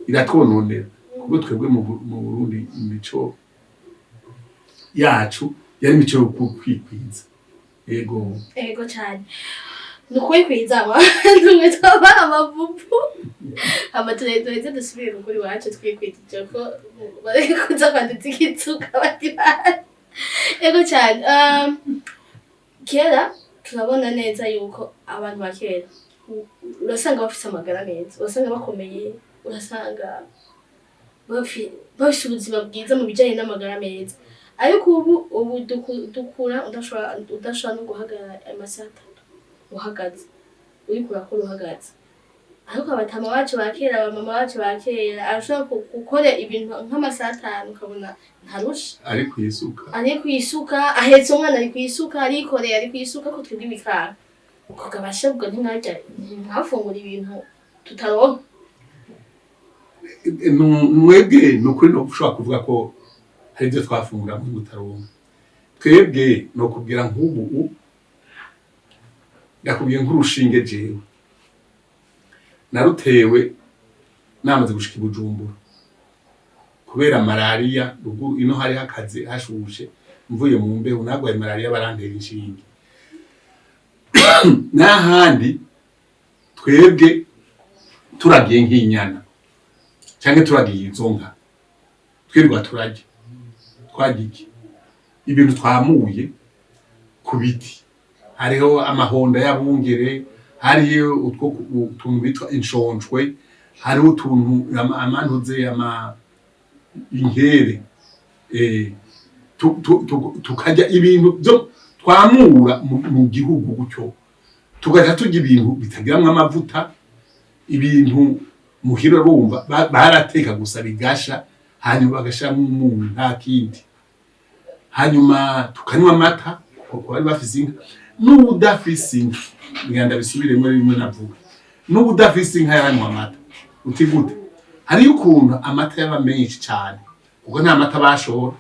iratwononera, kuko twebwe mu Burundi imico yacu yari imico yo kwikwiza, yego. Ego cyane, ni ukwikwiza abantu twaba amavubu hama tureze dusubire ruguru iwacu twikwije, ko bari kuza kwanditsa igitsuka bati bari. Ego cyane. Kera turabona neza yuko abantu ba kera urasanga bafise amagara meza, urasanga bakomeye, urasanga bafise ubuzima bwiza mu bijanye n'amagara meza. Ariko ubu dukura udashobora no guhagarara amasaha 3 uhagaze, uriko urakora uhagaze. Ariko abatama bacu ba kera, abamama bacu ba kera, arashobora gukora ibintu nk'amasaha 5 ukabona ntarusha. Ari kwisuka. Ari kwisuka, ahetse umwana, ari kwisuka, arikoreye, ari kwisuka. Ko twebwe ibikanga kugabasha ubwo ntimwarya, ntimwafungura ibintu tutaronka. Mwebwe ni ukuri no ushobora kuvuga ko hari ibyo twafungura mutaronka. Twebwe ni ukubwira nk'ubu ndakubwiye nk'urushinge jewe narutewe namaze gushika i Bujumbura kubera malariya. Ruguru ino hariho akazi hashushe, mvuye mu mbeho nagwaye malariya, barantera inshinge. N'ahandi twebwe turagiye nk'inyana canke turagiye izo nka, twirirwa turarya, twarya iki? Ibintu twamuye ku biti. Hariho amahonda y'abungere, hariyo utwo utuntu bitwa inshonshwe, hariho utuntu amantuze ama inkere, tukarya ibintu byo twamura mu gihugu gutyo, tugaca turya ibintu bitagiramwo amavuta, ibintu muhira urumva barateka gusa bigasha, hanyuma bagashiramo umunyu, nta kindi. Hanyuma tukanywa amata kuko bari bafise inka. N'uwudafise inka, ngira ndabisubiremo rimwe navuga, n'uwudafise inka yaranywa amata. Uti gute? Hariyo ukuntu amata yaba menshi cane, kuko nta mata bashora.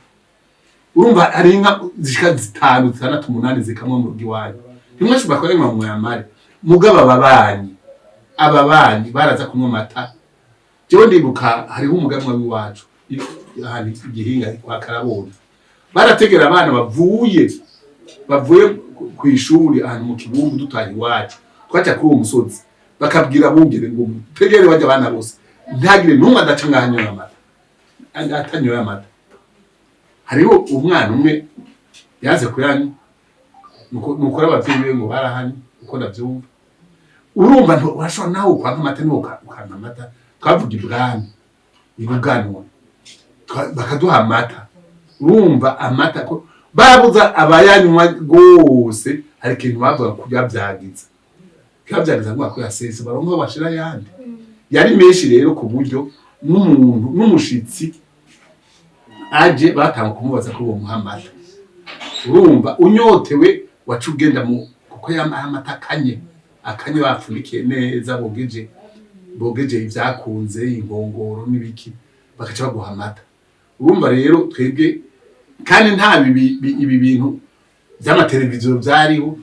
Urumva hari inka zishika zitanu, zitandatu, umunani zikamwa mu rugo iwanyu, ntimwashobora kunywa mu yamare. Mugabo ababanyi baraza kunywa amata. Jewe ndibuka hariho umuganwa w'iwacu ahantu igihinga kwa Karabona, barategera abana bavuye kw'ishuri ahantu mu Kibumbu, dutaha iwacu twaca kuri uwo musozi, bakabwira abungere ngo tegere bajya abana bose, ntagire n'umwe adaca ngaho anyoye amata, atanyoye amata. Hariho umwana umwe yaze kuyanywa, nuko abavyeyi biwe ngo barahanye uko ndavyumva. Urumva urashobora nawe ukwanka amata, niwo ukanka amata. Twavuga ibwami ibuganwa, bakaduha amata. Urumva amata ko babuza abayanywa rwose. Hari ikintu bavuga kuyavyagiza, kuyavyagiza ngo kuyasesa, baronka aho bashira ayandi. Yari menshi rero ku buryo n'umuntu n'umushitsi. Aje batanga kumubaza ko bomuha amata. Urumva unyotewe waca ugenda mu kuko yamaha amata akanye, akanye bapfundikiye neza, bogeje bogeje ivyakunze inkongoro n'ibiki, bakaca baguha amata. Urumva rero twebwe kandi nta ibi bintu vy'amateleviziyo vyariho.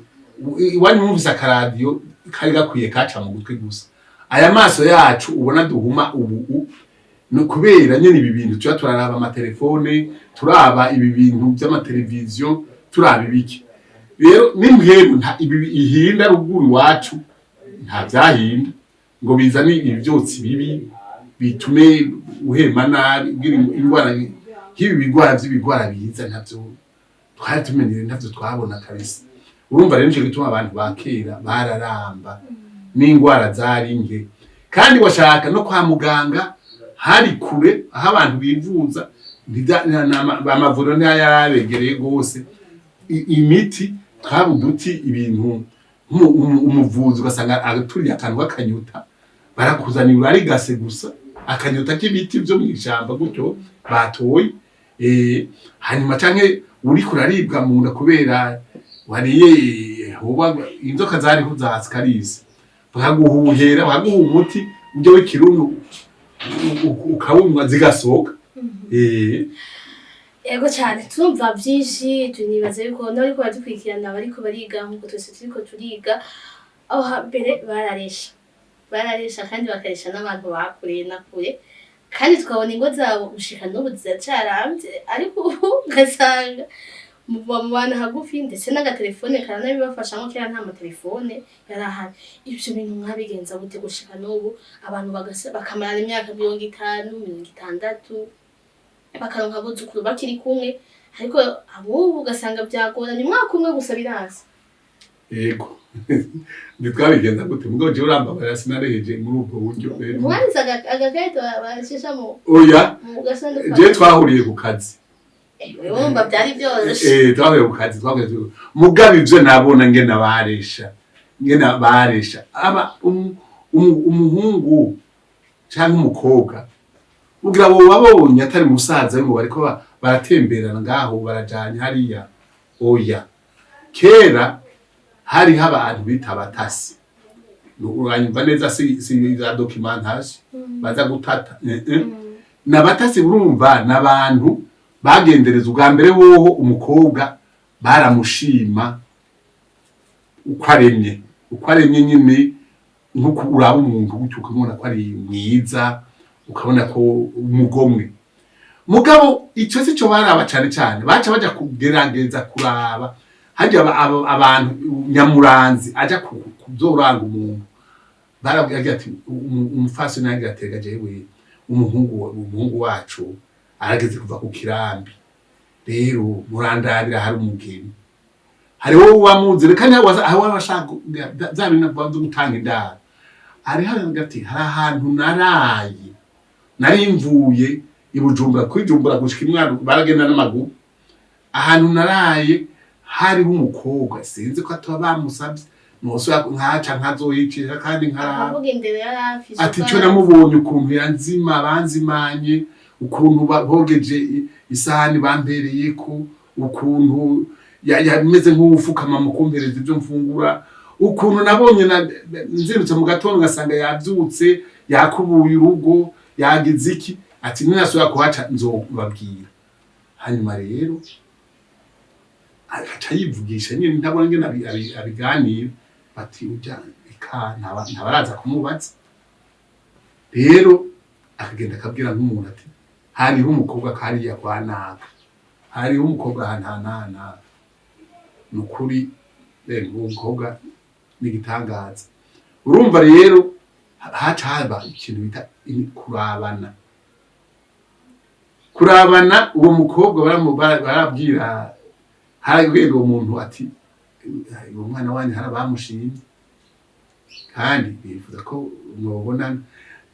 Iwanyu mwumvise akaradiyo kari gakwiye kaca mu gutwi gusa. Aya maso yacu ubona duhuma ubu ni kubera nyene ibi bintu tuba turaraba amatelefone, turaba ibi bintu vy'amateleviziyo, turaba ibiki. Rero n'impwemu nta ibi ihinda ruguru iwacu nta vyahinda ngo bizane ivyotsi bibi bitume uhema nabi, ugira ingwara nk'ibi bigwara vy'ibigwara biza, ntavyo twari tumenyereye, ntavyo twabona kabisa. Urumva rero nico gituma abantu ba kera bararamba n'ingwara zari nke, kandi washaka no kwa muganga hari kure aho abantu bivuza, amavuriro ntiyarabegereye rwose. Imiti twaba uduti, ibintu umuvuzi ugasanga aturiye akantu k'akanyuta, barakuzanira urarigase gusa, akanyuta k'ibiti vyo mw'ishamba gutyo batoye. Hanyuma canke uriko uraribwa mu nda kubera wariye, hoba inzoka zariho za ascaris, bakaguhuhera, bakaguha umuti ujya w'ikirundi ukawunywa zigasohoka. Ego cyane, turumva byinshi, tunibaza yuko n'abariko baradukurikirana bariko bariga nk'uko twese turiko turiga. Aho hambere bararesha, bararesha kandi bakaresha n'abantu bakuriye na kure, kandi tukabona ingo zabo gushika n'ubu ziracarambye. Ariko ubu ugasanga muba mu bantu hagufi, ndetse n'agatelefone karanabibafashamo. Kera nta matelefone yari ahari. Ivyo bintu mwabigenza gute gushika n'ubu abantu bakamarana imyaka 50, 60, bakaronka abuzukuru bakiri kumwe? Ariko abubu ugasanga byagoranye, umwaka umwe gusa biraza. Yego, ntitwabigenza gute? Mugabo jewe urambabarira, sinareheje muri ubwo buryo. Mwanditse agakarito bashisha mu Oya. mu gasanduku? Jewe twahuriye ku kazi. Urumva byari byoroshe. Twahuriye ku kazi, mugabo ivyo nabona ngena baresha, ngena baresha aba umuhungu canke umukobwa, ugira bo babonye atari musaza we ngo bariko baratemberana ngaho barajanye hariya. Oya, kera hariho abantu bita abatasi. Uranyumva neza? Si za documentation baza gutata. N'abatasi, urumva n'abantu bagendereza. Ubwa mbere woho umukobwa baramushima uko aremye, uko aremye nyine, nkuko uraba umuntu gutyo ukamubona ko ari mwiza, ukabona ko umugomwe. Mugabo icyo si cyo baraba cane cane, baca baja kugerageza kuraba harya abantu nyamuranzi aja kuzoranga umuntu. Barabwira ati umufasoni yagira atega jewe umuhungu wacu arageze kuva ku kirambi, rero murandabira hari umugeni, hariho uwamuzi reka aho wabashaka bya bintu byo gutanga indaro. Hariho ati hari ahantu naraye, nari mvuye i Bujumbura, kwijumbura gushika imwaro baragenda n'amaguru, ahantu naraye hariho umukobwa, sinzi ko atoba bamusabye, nosubira nkaca nkazoyicisha kandi nkaraba. Akavuga indero yari afise. Ati uko icyo yari namubonye ukuntu yanzima banzimanye, ukuntu bogeje isahani bampereyeko, ukuntu yameze nk'uwufukama mu kumpereza ibyo mfungura, ukuntu nabonye nzindutse mu gatondo ngasanga yabyutse yakubuye urugo yagize iki. Ati ninasubira kuhaca nzobabwira. Hanyuma rero agaca yivugisha nyine, ntabona ngene abiganira, bati ujya eka ntabaraza kumubaza. Rero akagenda akabwira nk'umuntu ati hariho umukobwa kariya kwa naka, hariho umukobwa aha nta nta. Ni ukuri uwo mukobwa ni igitangaza. Urumva rero haca haba ikintu bita kurabana, kurabana uwo mukobwa. Barabwira harabwira uwo muntu ati uwo mwana wanyu hari abamushimye kandi bifuza ko mwobonana.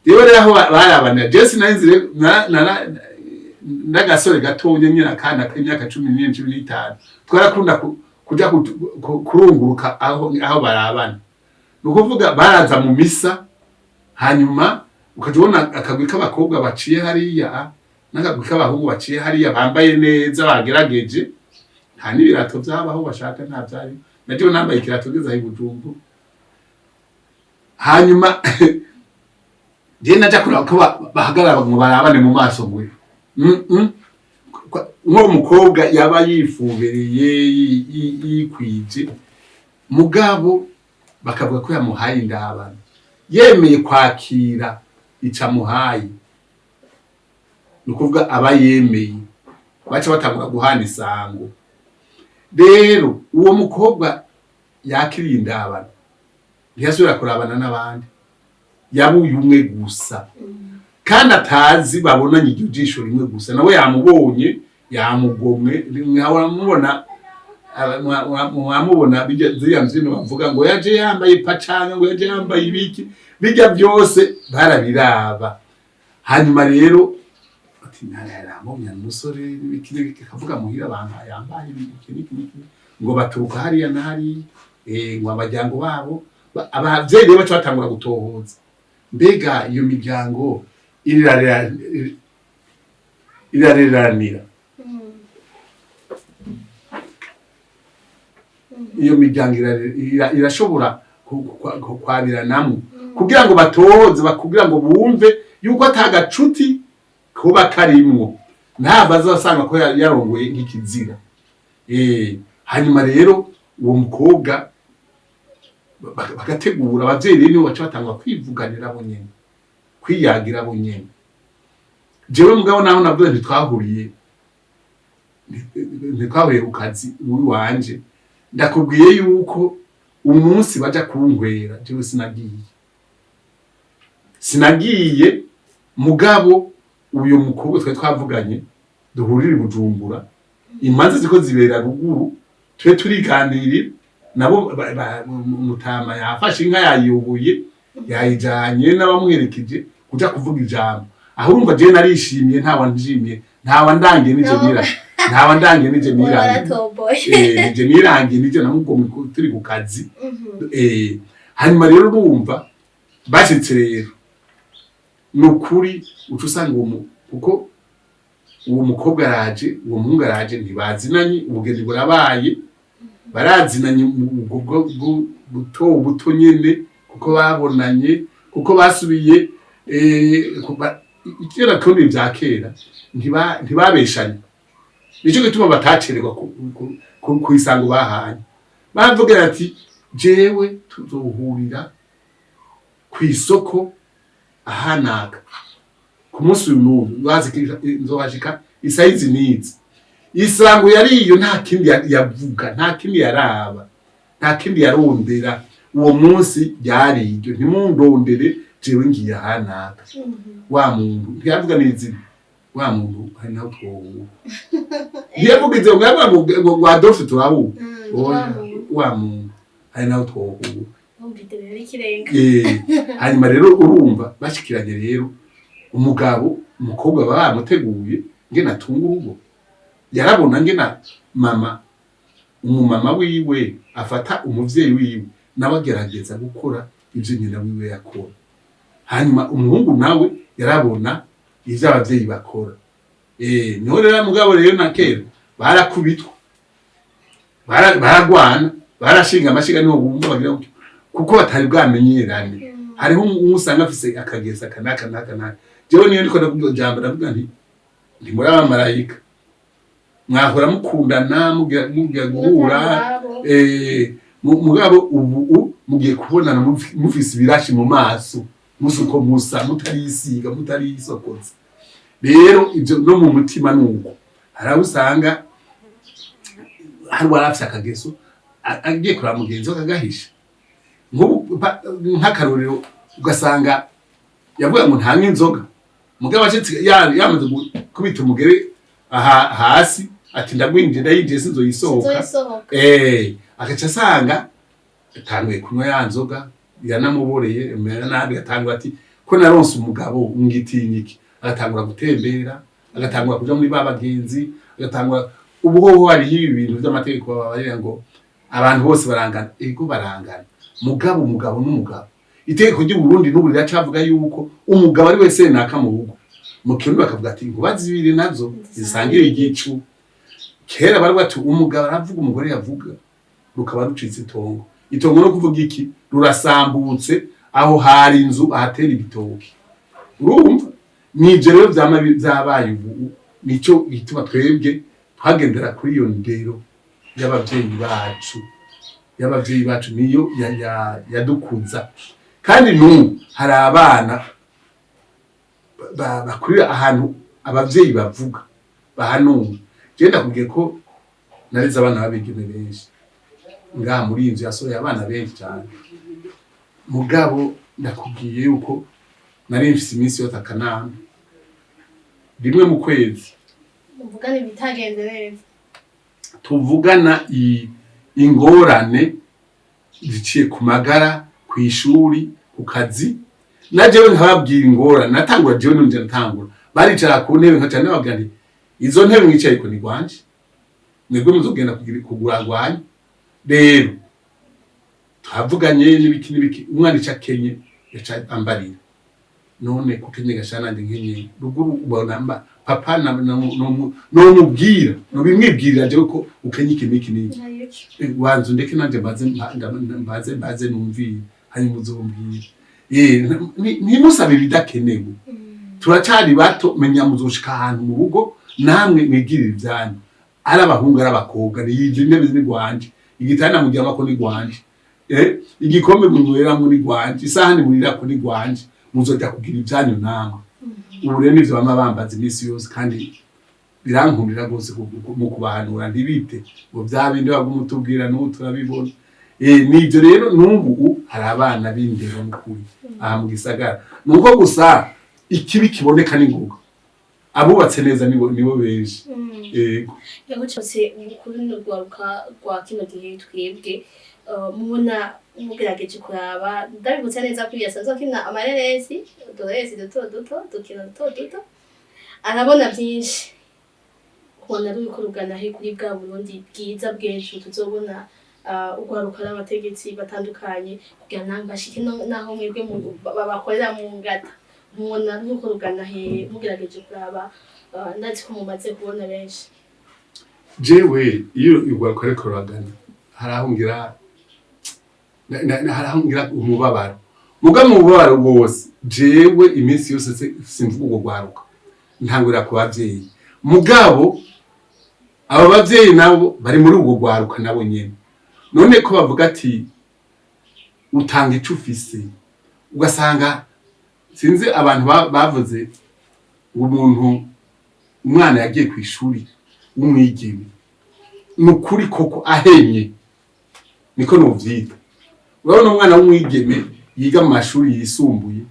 Rero aho barabana, jewe sinari nzi rero, n'agasore gatonya nyine, akana k'imyaka 14, 15, twarakunda kuja kurunguruka aho barabana. Ni ukuvuga baraza mu misa, hanyuma ukaja ubona akagwi k'abakobwa baciye hariya. N'akagwi k'abahungu baciye hariya bambaye neza, bagerageje, nta n'ibirato vyabaho bashaka, nta vyari. Najewe nambaye ikirato ngeze aho i Bujumbura. Hanyuma je naja kuraba ko bahagarara ngo barabane mu maso, ngo nk'uwo mukobwa yaba yifubereye, yikwije, mugabo bakavuga ko yamuhaye indabano, yemeye kwakira ico amuhaye, ni ukuvuga aba yemeye, baca batangura guhana isango. Rero uwo mukobwa yakiriye indabano ntiyasubira kurabana n'abandi, yabuye umwe gusa kandi atazi, babonanye iryo jisho rimwe gusa, nawe yamubonye, yamugomwe. Mwamubona, mwamubona ziriya mbyino bavuga ngo yaje yambaye pacanga, ngo yaje yambaye ibiki, bijya byose barabiraba. Hanyuma rero ati ntarayarambonye umusore n'ibiki n'ibiki, akavuga muhira abantu yambaye ibiki n'iki n'iki, ngo baturuka hariya na hariya, ngo abajyango babo, abavyeyi rero baca batangura gutohoza, mbega iyo miryango irareranira, iyo miryango irashobora kwabiranamwo, kugira ngo batohoze, kugira ngo bumve yuko ata gacuti kuba karimwo, ntabwo azasanga ko yarongoye nk'ikizira. Hanyuma rero uwo mukobwa bagategura, abavyeyi rero nibo baca batangura kwivuganira bo nyene, kwiyagira bo nyene. Jewe mugabo naho navuze ntitwahuriye ku kazi wanje, ndakubwiye yuko umunsi baja kunkwera jewe sinagiye. Mugabo uyu mukobwa twari twavuganye duhurira i Bujumbura, imanza ziko zibera ruguru, tube turiganirira nabo, mutama yafashe inka yayiyoboye, yayijanye n'abamuherekeje kuja kuvuga ijambo. Aho urumva jewe narishimiye, ntawa nshimiye, ntawa ndangiye, nije nira, ntawa ndangiye, nije nirangiye. Waratomboye. Nije nirangiye, nije namugomwe turi ku kazi. Hanyuma rero urumva bashitse rero, ni ukuri uca usanga uwo kuko uwo mukobwa araje, uwo muhungu araje, ntibazinanye, ubugeni burabaye, barazinanye mu buto buto nyene, kuko babonanye, kuko basubiye kera kundi vya kera ntibabeshanye, nico gituma batacererwa ku isango bahanye. Bavuga ati jewe tuzohurira kw'isoko ahanaka ku munsi uyu n'uyu, bazi ko nzohashika isaha izi n'izi. Isango yari iyo, nta kindi yavuga, nta kindi yaraba, nta kindi yarondera. Uwo munsi ryari iryo: ntimundondere, jewe ngiye ahanaka. Wa muntu ntiyavuga n'izina, wa muntu hari naho twohura, ntiyavuga ivyo, ngo yavuga ngo Adolphe turahura. Oya, wa muntu hari naho twohura. Hanyuma rero urumva bashikiranye rero, umugabo, umukobwa baba bamuteguye ngene atunga urugo, yarabona ngena mama, umumama wiwe afata umuvyeyi wiwe, nawe agerageza gukora ivyo nyina wiwe yakora. Hanyuma umuhungu nawe yarabona ivyo abavyeyi bakora. Niho rero mugabo rero na kera barakubitwa, baragwana, barashinga amashiga, niho bumva bagira gutyo, kuko batari bwamenyerane. Hariho umwe usanga afise akagesa aka n'aka n'aka n'aka. Jewe niyo ndiko ndavuga ijambo, ndavuga nti ntimuri abamarayika, mwahora mukundana, mugira guhura, mugabo ubu mugiye kubonana mufise ibirashi mu maso, musi uko musa, mutarisiga, mutarisokoza. Rero ivyo no mu mutima nuko hari aho usanga hari uwarafise akageso, agiye kuraba mugenzi we akagahisha. Nk'ubu nk'akarorero, ugasanga yavuga ngo ntanywe inzoga, mugabo ashitse yamaze gukubita umugere aha hasi, ati ndagwinjiye, ndayinjiye, sinzoyisohoka. Sinzoyisohoka. Agaca asanga atanguye kunywa ya nzoga, yanamuboreye, amera nabi, atangura ati ko naronse umugabo ngitinyiki, agatangura gutembera, agatangura kuja muri ba bagenzi, agatangura. Ubu hoho hariho ibi bintu vy'amategeko babarira ngo abantu bose barangana. Ego, barangana, mugabo umugabo n'umugabo. Itegeko ry'u Burundi n'ubu riracavuga yuko umugabo ari we senaka mu rugo. Mu Kirundi bakavuga ati inkuba zibiri nazo zisangira igicu. Kera bari bati umugabo aravuga, umugore yavuga, rukaba rucitse itongo. Itongo no kuvuga iki? Rurasambutse, aho hari inzu ahatera ibitoki. Urumva nivyo rero vyama vyabaye. Ubu nico gituma twebwe twagendera kuri iyo ndero y'abavyeyi bacu, y'abavyeyi bacu niyo yadukuza. Kandi n'ubu hari abana bakurira ahantu abavyeyi bavuga, bahanura. Je ndakubwiye ko narize abana b'abigeme benshi ngaha muri iyi nzu yasohoye abana benshi cyane. Mugabo ndakubwiye yuko nari mfise iminsi yose akanama rimwe mu kwezi Muvugane ibitagenze neza. Tuvugana ingorane ziciye ku magara, ku ishuri, ku kazi, na jewe nkababwira ingorane. Natangura jewe nje natangura, baricara ku ntebe nkaca ndababwira nti: "Izo ntebe mwicayeko ni gwanje, mwebwe muzogenda kugura gwanyu." Rero twavuganye n'ibiki n'ibiki. Umwana ico akenye yaca ambarira: "None kukenye gasha nanje nkenye ruguru ubona mba papa nomubwira nobimwibwirira jewe ko ukenye iki n'iki n'iki." Wanzu ndeke nanje mbaze mbaze numvire, hanyuma uzombwira. Ntimusabe ibidakenewe, turacari bato. Menya muzoshika ahantu mu rugo namwe mwigirira ivyanyu, ari abahungu ari abakobwa. Niyije intebe ni gwanje, igitanda muryamako ni gwanje, igikombe munyweramwo ni gwanje, isahani murirako ni gwanje. Muzoja kugira ivyanyu namwe. Ubu rero nivyo bama bambaza iminsi yose, kandi birankundira rwose mu kubahanura ntibite ngo vya bindi baguma utubwira, n'ubu turabibona. Nivyo rero, n'ubu hari abana b'indero n'ukuri aha mu gisagara. Nuko gusa ikibi kiboneka n'ingoga, abubatse neza nibo benshi. Yego. Yego cyose. Kuri runo rwaruka rwa kino gihe, twebwe mubona mugerageje kuraba, ndabibutsa neza ko yasanzwe akina amareresi, utureresi duto duto, dukino duto duto, arabona byinshi. Ubona ruriko rugana he kuri bwa Burundi bwiza bw'ejo tuzobona, urwaruka n'abategetsi batandukanye, kugira ngo bashike naho mwebwe babakorera mu ngata? Mubona ruriko rugana he mugerageje kuraba? Ndazi ko mumaze kubona benshi. Jewe iyo urwaruka ariko ruragana, hari aho ngira hari aho ngira umubabaro. Muga mu mubabaro wose, jewe iminsi yose simvuga urwo rwaruka, ntangurira ku bavyeyi. Mugabo abo bavyeyi nabo bari muri urwo rwaruka nabo nyene. None ko bavuga ati utanga ico ufise, ugasanga sinzi abantu bavuze ngo umuntu, umwana yagiye kw'ishuri w'umwigeme, ni ukuri koko ahenye, niko novyita. Urabona umwana w'umwigeme yiga mu mashuri yisumbuye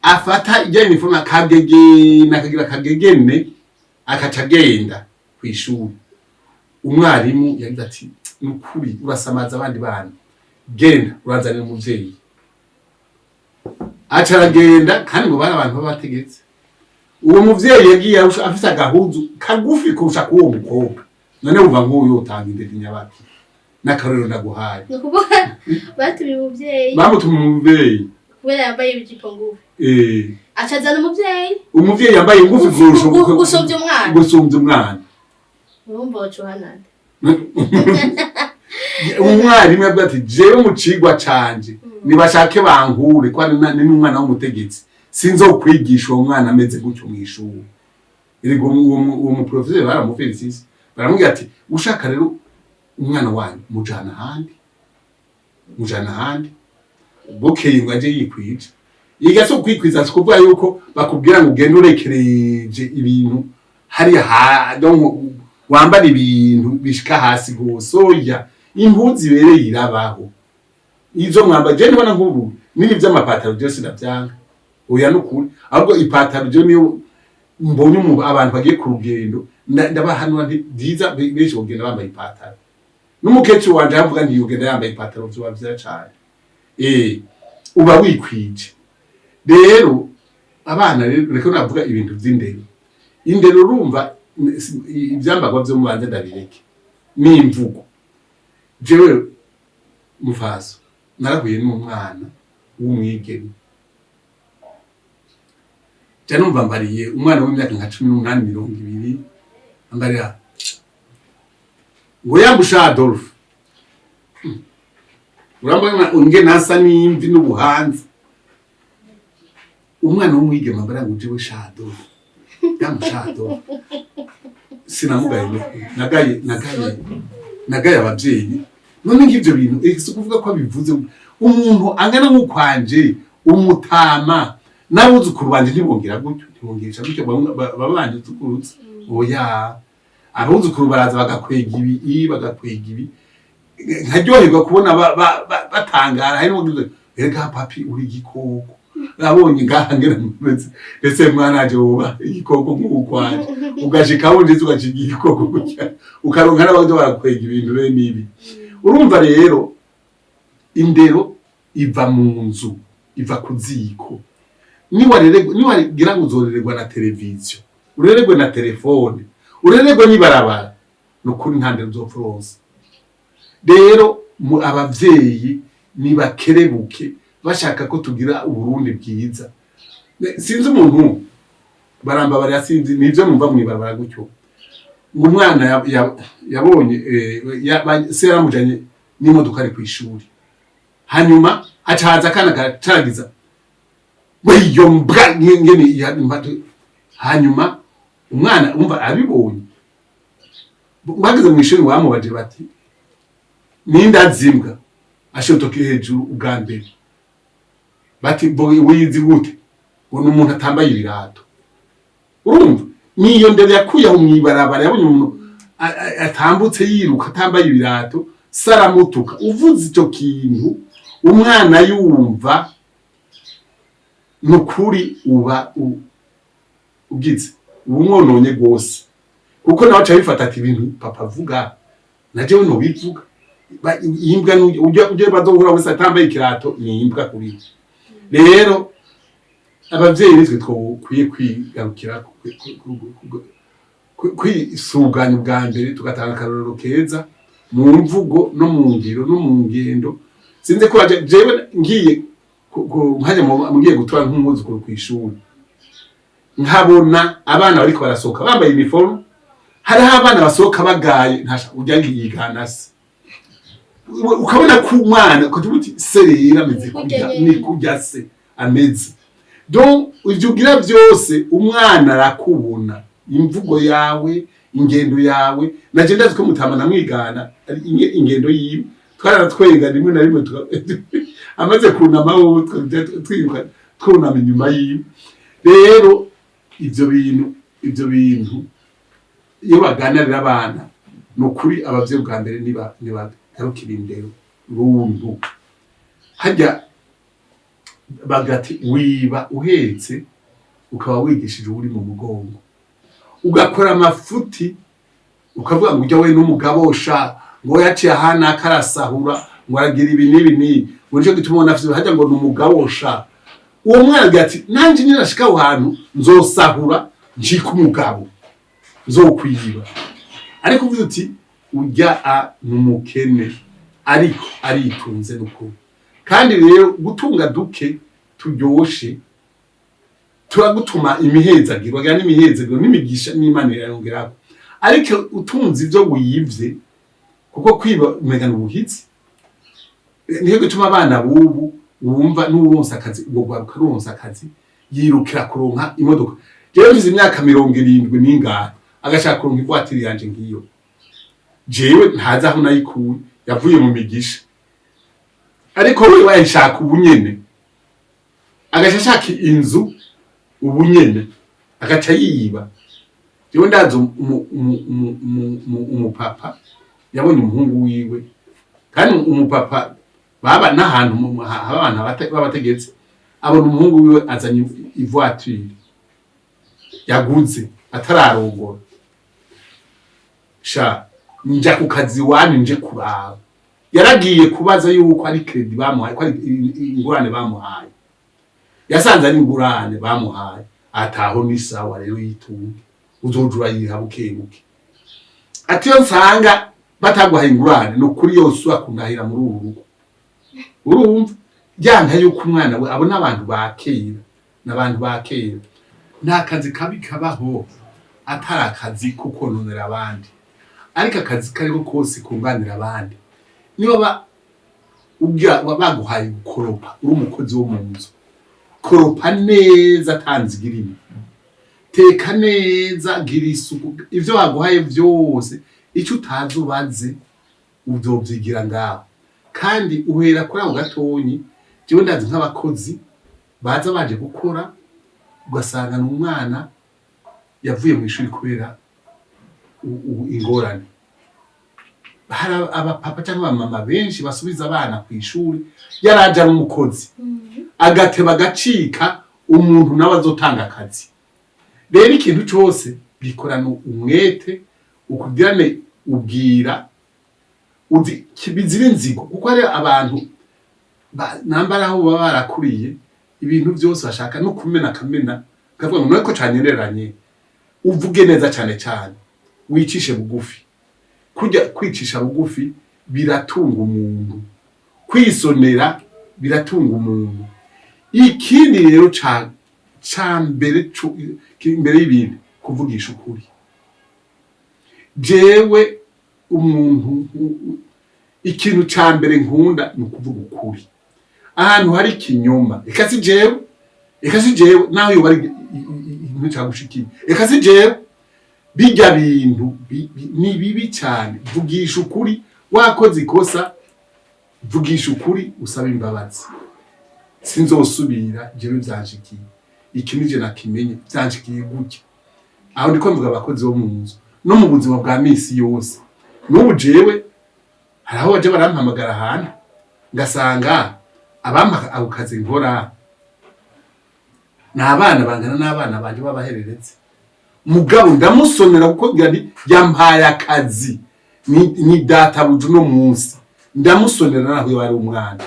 afata ijya uniforme akagegena, akagira akagegene, akaca agenda kw'ishuri. Umwarimu yagize ati: "Ni ukuri urasamaza abandi bana, genda urazanira umuvyeyi." Aca aragenda, kandi ngo bari abantu b'abategetsi. Uwo muvyeyi yagiye afise agahuzu kagufi kurusha k'uwo mukobwa. None wumva nk'uyu yotanga indero nyabaki? N'akarorero ndaguhaye. Ni ukuvuga batumiye umuvyeyi? Bamutumye umuvyeyi. Kubera yambaye ibijipo ngufi? Eh. Aca azana umuvyeyi. Umuvyeyi yambaye ngufi kurusha Gusumvya umwana. Gusumvya umwana. Urumva wocuhanana. Umwarimu yavuga ati: "Jewe mu cigwa canje nibashake bankure ko ari ni n'umwana w'umutegetsi, sinzokwigisha uwo mwana ameze gutyo mw'ishuri." Erega uwo muprofeseri baramufelicise, baramubwira ati: "Ushaka rero umwana wanyu mujana ahandi, mujana ahandi." Bukeye ngo aje yikwije. Yiga si ukwikwiza, si ukuvuga yuko bakubwira ngo ugende urekereje ibintu hariya donc wambara ibintu bishika hasi gose. Oya, impuzu ibereye irabaho, izo mwambara. Je ndabona nk'ubu n'ibi vy'amapataro byose ndavyanga. Oya, nukuri, ahubwo ipataro je niyo mbonye abantu bagiye ku rugendo ndabahanura nti byiza benshi bogenda bambaye ipataro. N'umukecuru wanje aravuga nti yogenda yambaye ipataro, vyoba vyiza cane. Uba wikwije. Rero abana rero, reka navuga ibintu vy'indero. Indero urumva ivyambarwa vyo mubanze ndabireke n'imvugo. Jewe mufaso narahuye n'umwana w'umwigeme. Ja numva mbariye umwana w'imyaka nka 18, 20, ambarira ngo yambusha Adolphe. Urambona unge nasa n'imvi n'ubuhanza, umwana w'umwigeme ambarira ngo jewe sha Adolphe, yambusha Adolphe. Sinamugaye no nagaye abavyeyi. None nk'ivyo bintu, si ukuvuga ko abivuze umuntu angana nk'ukwanje, umutama n'abuzukuru banje ntibongera gutyo, ntibongeresha gutyo, baba banduzukurutse. Oya, abuzukuru baraza bagakwega ibi, bagakwega ibi, nkaryoherwa kubona batangara. Hari n'uwagize: "Erega papi, uri igikoko, nabonye ngaha ngena mumeze." Ndetse mwana waje woba igikoko nk'ukwanje, ugashikaho ndetse ugashiga igikoko gutya, ukaronka n'abaza barakwega ibintu bene ibi. Urumva rero, indero iva mu nzu, iva ku ziko. Niwagira ngo uzorererwa na televiziyo, urererwe na telefone, urererwe n'ibarabara, ni ukuri nta ndero uzopfa uronse. Rero mu abavyeyi nibakerebuke, bashaka ko tugira Uburundi bwiza. Sinzi umuntu barambabarira, sinzi nivyo numva mwibarabara gutyo, ngo umwana yabonye se yaramujanye n'imodoka ari kw'ishuri, hanyuma aca haza akana karacagiza we iyo mbwa ngene hanyuma umwana umva abibonye, bageze mu ishuri bamubaje bati: "Ninde azimbwa?" Ashotoke hejuru ubwa mbere, bati: "Bo wizi gute?" Ngo ni umuntu atambaye ibirato. Urumva niyo ndero yakuye aho mw'ibarabara, yabonye umuntu atambutse yiruka atambaye ibirato, saramutuka. Uvuze ico kintu umwana yumva, nukuri uba ugize uba umwononye rwose, kuko nawe aca abifata ati: "Ibintu papa avuga na jewe nobivuga." Imbwa ujya bazohura wese atambaye ikirato ni imbwa kuri we. Rero abavyeyi nitwe twokwiye kwigarukira, kwisuganya ubwa mbere, tugatanga akarorero keza mu mvugo no mu ngiro no mu ngendo. Sinzi ko jewe ngiye nkajya ngiye gutora nk'umwuzukuru kw'ishuri, nkabona abana bariko barasohoka bambaye uniforme, hariho abana basohoka bagaye, ntasha urya yigana se, ukabona ko umwana ukavuga uti: "Se rero ameze kurya, ni kurya se ameze." Donc ivyo ugira byose umwana arakubona, imvugo yawe, ingendo yawe. Naje ndazi ko mutama namwigana ari ingendo yiwe, twaratwenga rimwe na rimwe amaze kunama, wowe twiruka twunama inyuma yiwe. Rero ivyo bintu iyo baganarira abana, ni ukuri abavyeyi bwa mbere nibagarukira indero runtu. Harya bagati wiba uhetse ukaba wigishije uri mu mugongo, ugakora amafuti, ukavuga ngo ujya we n'umugabo sha, ngo yaciye ahana akarasahura, ngo aragira ibi n'ibi n'ibi, ngo nico gituma ubona afise harya, ngo ni umugabo sha. Uwo mwana agira ati: "Nanje ninashika aho hantu nzosahura ncika umugabo, nzokwiba." Ariko uvuze uti: "Urya a ni umukene ariko aritunze n'ukuri." Kandi rero gutunga duke turyoshe turagutuma imihezagiro, wagira n'imihezagiro n'imigisha n'Imana irayongerako. Ariko utunze ivyo wivye, kuko kwiba umenya ubuhitsi, niyo gituma abana bubu wumva n'uronse akazi, ubwo rwaruka ruronse akazi yirukira kuronka imodoka. Jewe mfise imyaka 70 n'ingahe, agashaka kuronka ivatiri yanje ngiyo, jewe ntazi aho nayikuye, yavuye mu migisha, ariko we wayishaka ubu nyene, agaca ashaka inzu ubu nyene, agaca yiba. Jewe ndazi umupapa yabonye umuhungu wiwe, kandi umupapa baba n'ahantu haba abantu b'abategetsi, abona umuhungu wiwe azanye ivoiture yaguze atararongora. Sha nja ku kazi iwanyu nje kuraba. Yaragiye kubaza yuko ari crédit bamuhaye, ko ari ingurane bamuhaye. Yasanze ari ingurane bamuhaye, ataho ni sawa rero, yitunge, uzoja urayiha buke buke. Ati: "Iyo nsanga bataguhaye ingurane, ni ukuri yose akundahira muri uru rugo." Urumva yanka yuko umwana we abona abantu ba kera n'abantu ba kera. Nta kazi kabi kabaho atari akazi ko kononera abandi, ariko akazi kariko kose kunganira abandi. Niba baguhaye gukoropa, uri umukozi wo mu nzu, koropa neza atanziga irimo, teka neza, gira isuku, ivyo baguhaye vyose, icyo utazi ubaze, uzovyigira ngaho. Kandi uhera kuri ako gatonyi. Jewe ndazi nk'abakozi baza baje gukora, ugasanga ni umwana yavuye mu ishuri kubera ingorane. Hari abapapa cyangwa abamama benshi basubiza abana ku ishuri yaraje ari umukozi, agateba agacika umuntu nawe azotanga akazi. Rero ikintu cyose gikorana umwete, ukugirane ubwira uzi bizira inzigo, kuko hari abantu nambara aho baba barakuriye, ibintu byose bashaka no kumena akamena, kavuga ngo nuko canyereranye. Uvuge neza cyane cyane, wicishe bugufi. Kujya kwicisha bugufi biratunga umuntu, kwisonera biratunga umuntu. Ikindi rero ca mbere, imbere y'ibindi, kuvugisha ukuri. Jewe umuntu ikintu ca mbere nkunda ni ukuvuga ukuri. Ahantu hari ikinyoma, eka si jewe, eka si jewe, naho yoba ari ikintu cagushikiye, eka si jewe, bijya bintu ni bibi cyane. Vugisha ukuri. Wakoze ikosa, vugisha ukuri, usaba imbabazi: "Sinzosubira, jewe vyanshikiye iki, nije nakimenye, vyanshikiye gutya." Aho ndiko mvuga abakozi bo mu nzu, no mu buzima bwa misi yose. N'ubu jewe hari aho baje barampamagara ahantu, ngasanga abampa ako kazi nkora ni abana bangana n'abana banje b'abahereretse, mugabo ndamusonera kuko ngira nti yampaye akazi, ni databuja uno munsi, ndamusonera naho yoba ari umwana.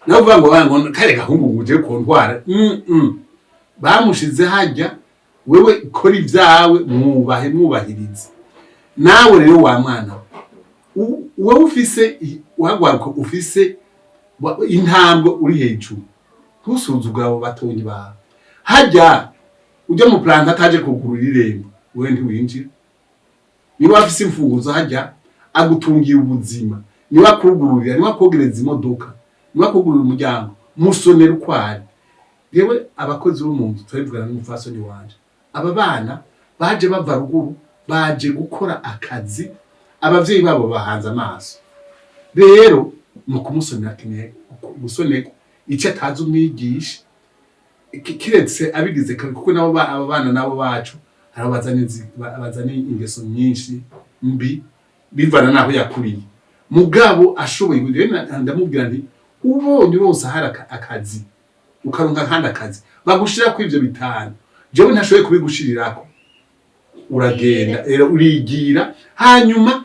Nawe uvuga ngo ngo kare gahungu nguje kontwara, bamushize hajya. Wewe kora ibyawe, mwubahe, mwubahirize. Nawe rero wa mwana we, wowe ufise wagwaruka, ufise intambwe, uri hejuru, ntusuzugure abo batonyi bawe. Hajya ujya mu planta ataje kugurura irembo, wewe ntiwinjira. Niba afise imfunguzo hajya, agutungira ubuzima, niba akugururira, niba akogereza imodoka, niba akugurura umuryango, musonera uko ari. Yewe, abakozi bo mu nzu, turabivugana n'umupfasoni wanje, aba bana baje bava ruguru, baje gukora akazi, abavyeyi babo bahanze amaso. Rero ni ukumusonera, akeneye gusonerwa. Icyo atazi umwigisha, kiretse abigize kabiri, kuko nabo abo bana nabo bacu hari abazana bazana ingeso nyinshi mbi bivana naho yakuriye. Mugabo ashoboye rero, ndamubwira nti ubonye urose ahari akazi, ukaronka akandi akazi bagushira ko ivyo 5, jewe ntashoboye kubigushirirako, uragenda rero urigira, hanyuma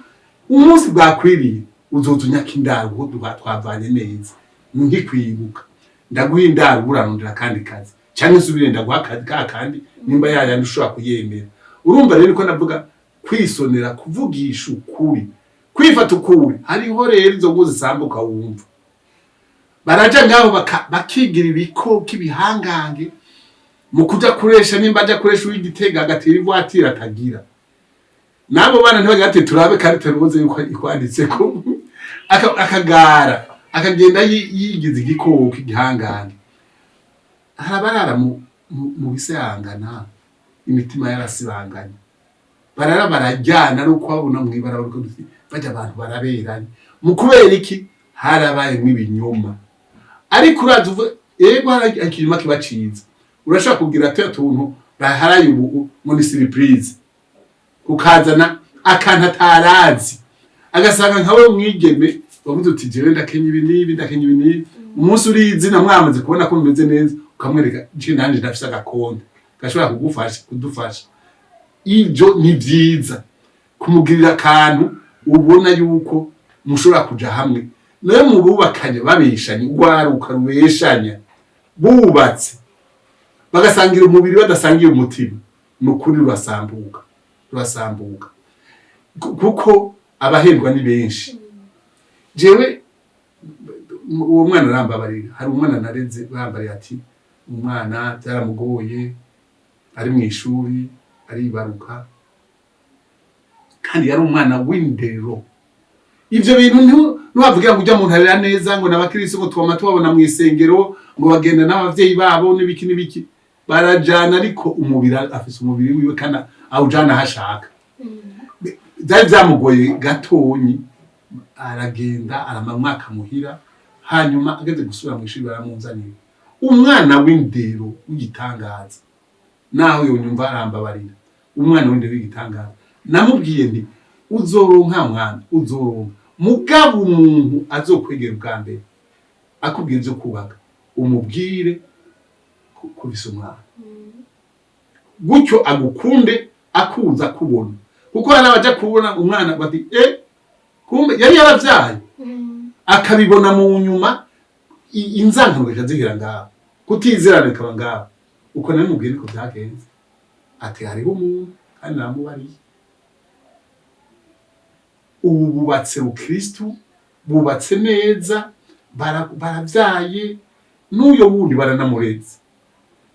umunsi bwakwiriye uzoza unyaka indaro, kuko twavanye neza, nkikwibuka ndaguha indaro, urarondera akandi kazi cyangwa nsubire ndaguha akazi ka kandi nimba yayandi ushobora kuyemera. Urumva rero ko navuga kwisonera, kuvugisha ukuri, kwifata ukuri. Hariho rero izo ngo zisambuka, wumva baraja ngaho bakigira ibikoko, ibihangange mu kuja kuresha. Nimba aja kuresha uw'Igitega, agatira ivatiri atagira, n'abo bana ntibagira ati turabe carte rose yuko ikwanditseko. Akagara akagenda yigize igikoko, igihangange. Hari abarara mu bisayangana, imitima yarasibanganye, barara barajyana, ari uko babona mw'ibarabara bajya abantu baraberanye. Mu kubera iki? Harabayemwo ibinyoma. Ariko uraza uvuga yego, hari ikinyoma kiba ciza, urashobora kugira tuya tuntu baharaye ubu ngo ni surprise, ukazana akantu atarazi, agasanga nkawe mwigeme wavuze uti jewe ndakenya ibi n'ibi, ndakenya ibi n'ibi. Umunsi uri izina mwamaze kubona ko bimeze neza, ukamwereka je nanje ndafise agakonde gashobora kugufasha, kudufasha. Ibyo ni byiza kumugirira akantu ubona yuko mushobora kuja hamwe. Nayo mu bubakanye babeshanye, urwaruka rubeshanya bubatse, bagasangira umubiri badasangiye umutima, ni ukuri rurasambuka, rurasambuka. Kuko abahendwa ni benshi. Jewe uwo mwana arambabarira. Hari umwana nareze, bambariye ati umwana byaramugoye. Ari mu ishuri, aribaruka, kandi yari umwana w'indero. Ivyo bintu ntiwavugira ngo ujya muntu arera neza, ngo n'abakristo, ngo twama tubabona mu isengero, ngo bagenda n'abavyeyi babo n'ibiki n'ibiki. Barajana, ariko umubiri, afise umubiri wiwe kandi awujana aho ashaka. Byari byamugoye gatonyi, aragenda aramara umwaka muhira, hanyuma ageze gusubira mu ishuri baramuzanira umwana w'indero w'igitangaza. Naho yonyumva arambabarira. Umwana w'indero w'igitangaza, namubwiye nti: "Uzoronka mwana, uzoronka." Mugabo umuntu azokwegera ubwa mbere akubwira ivyo kubaka, umubwire kubisa umwana gutyo, agukunde akuza kubona, kuko hari abaja kubona umwana bati: "Eh, kumbe yari yaravyaye," akabibona mu nyuma, inzankano zigaca zihera ngaho, kutizerana bikaba ngaho. Uko namubwiye niko byagenze, ati: "Hariho umuntu," kandi namubariye. Ubu bubatse bukristu, bubatse neza, baravyaye, n'uyo wundi baranamuretse.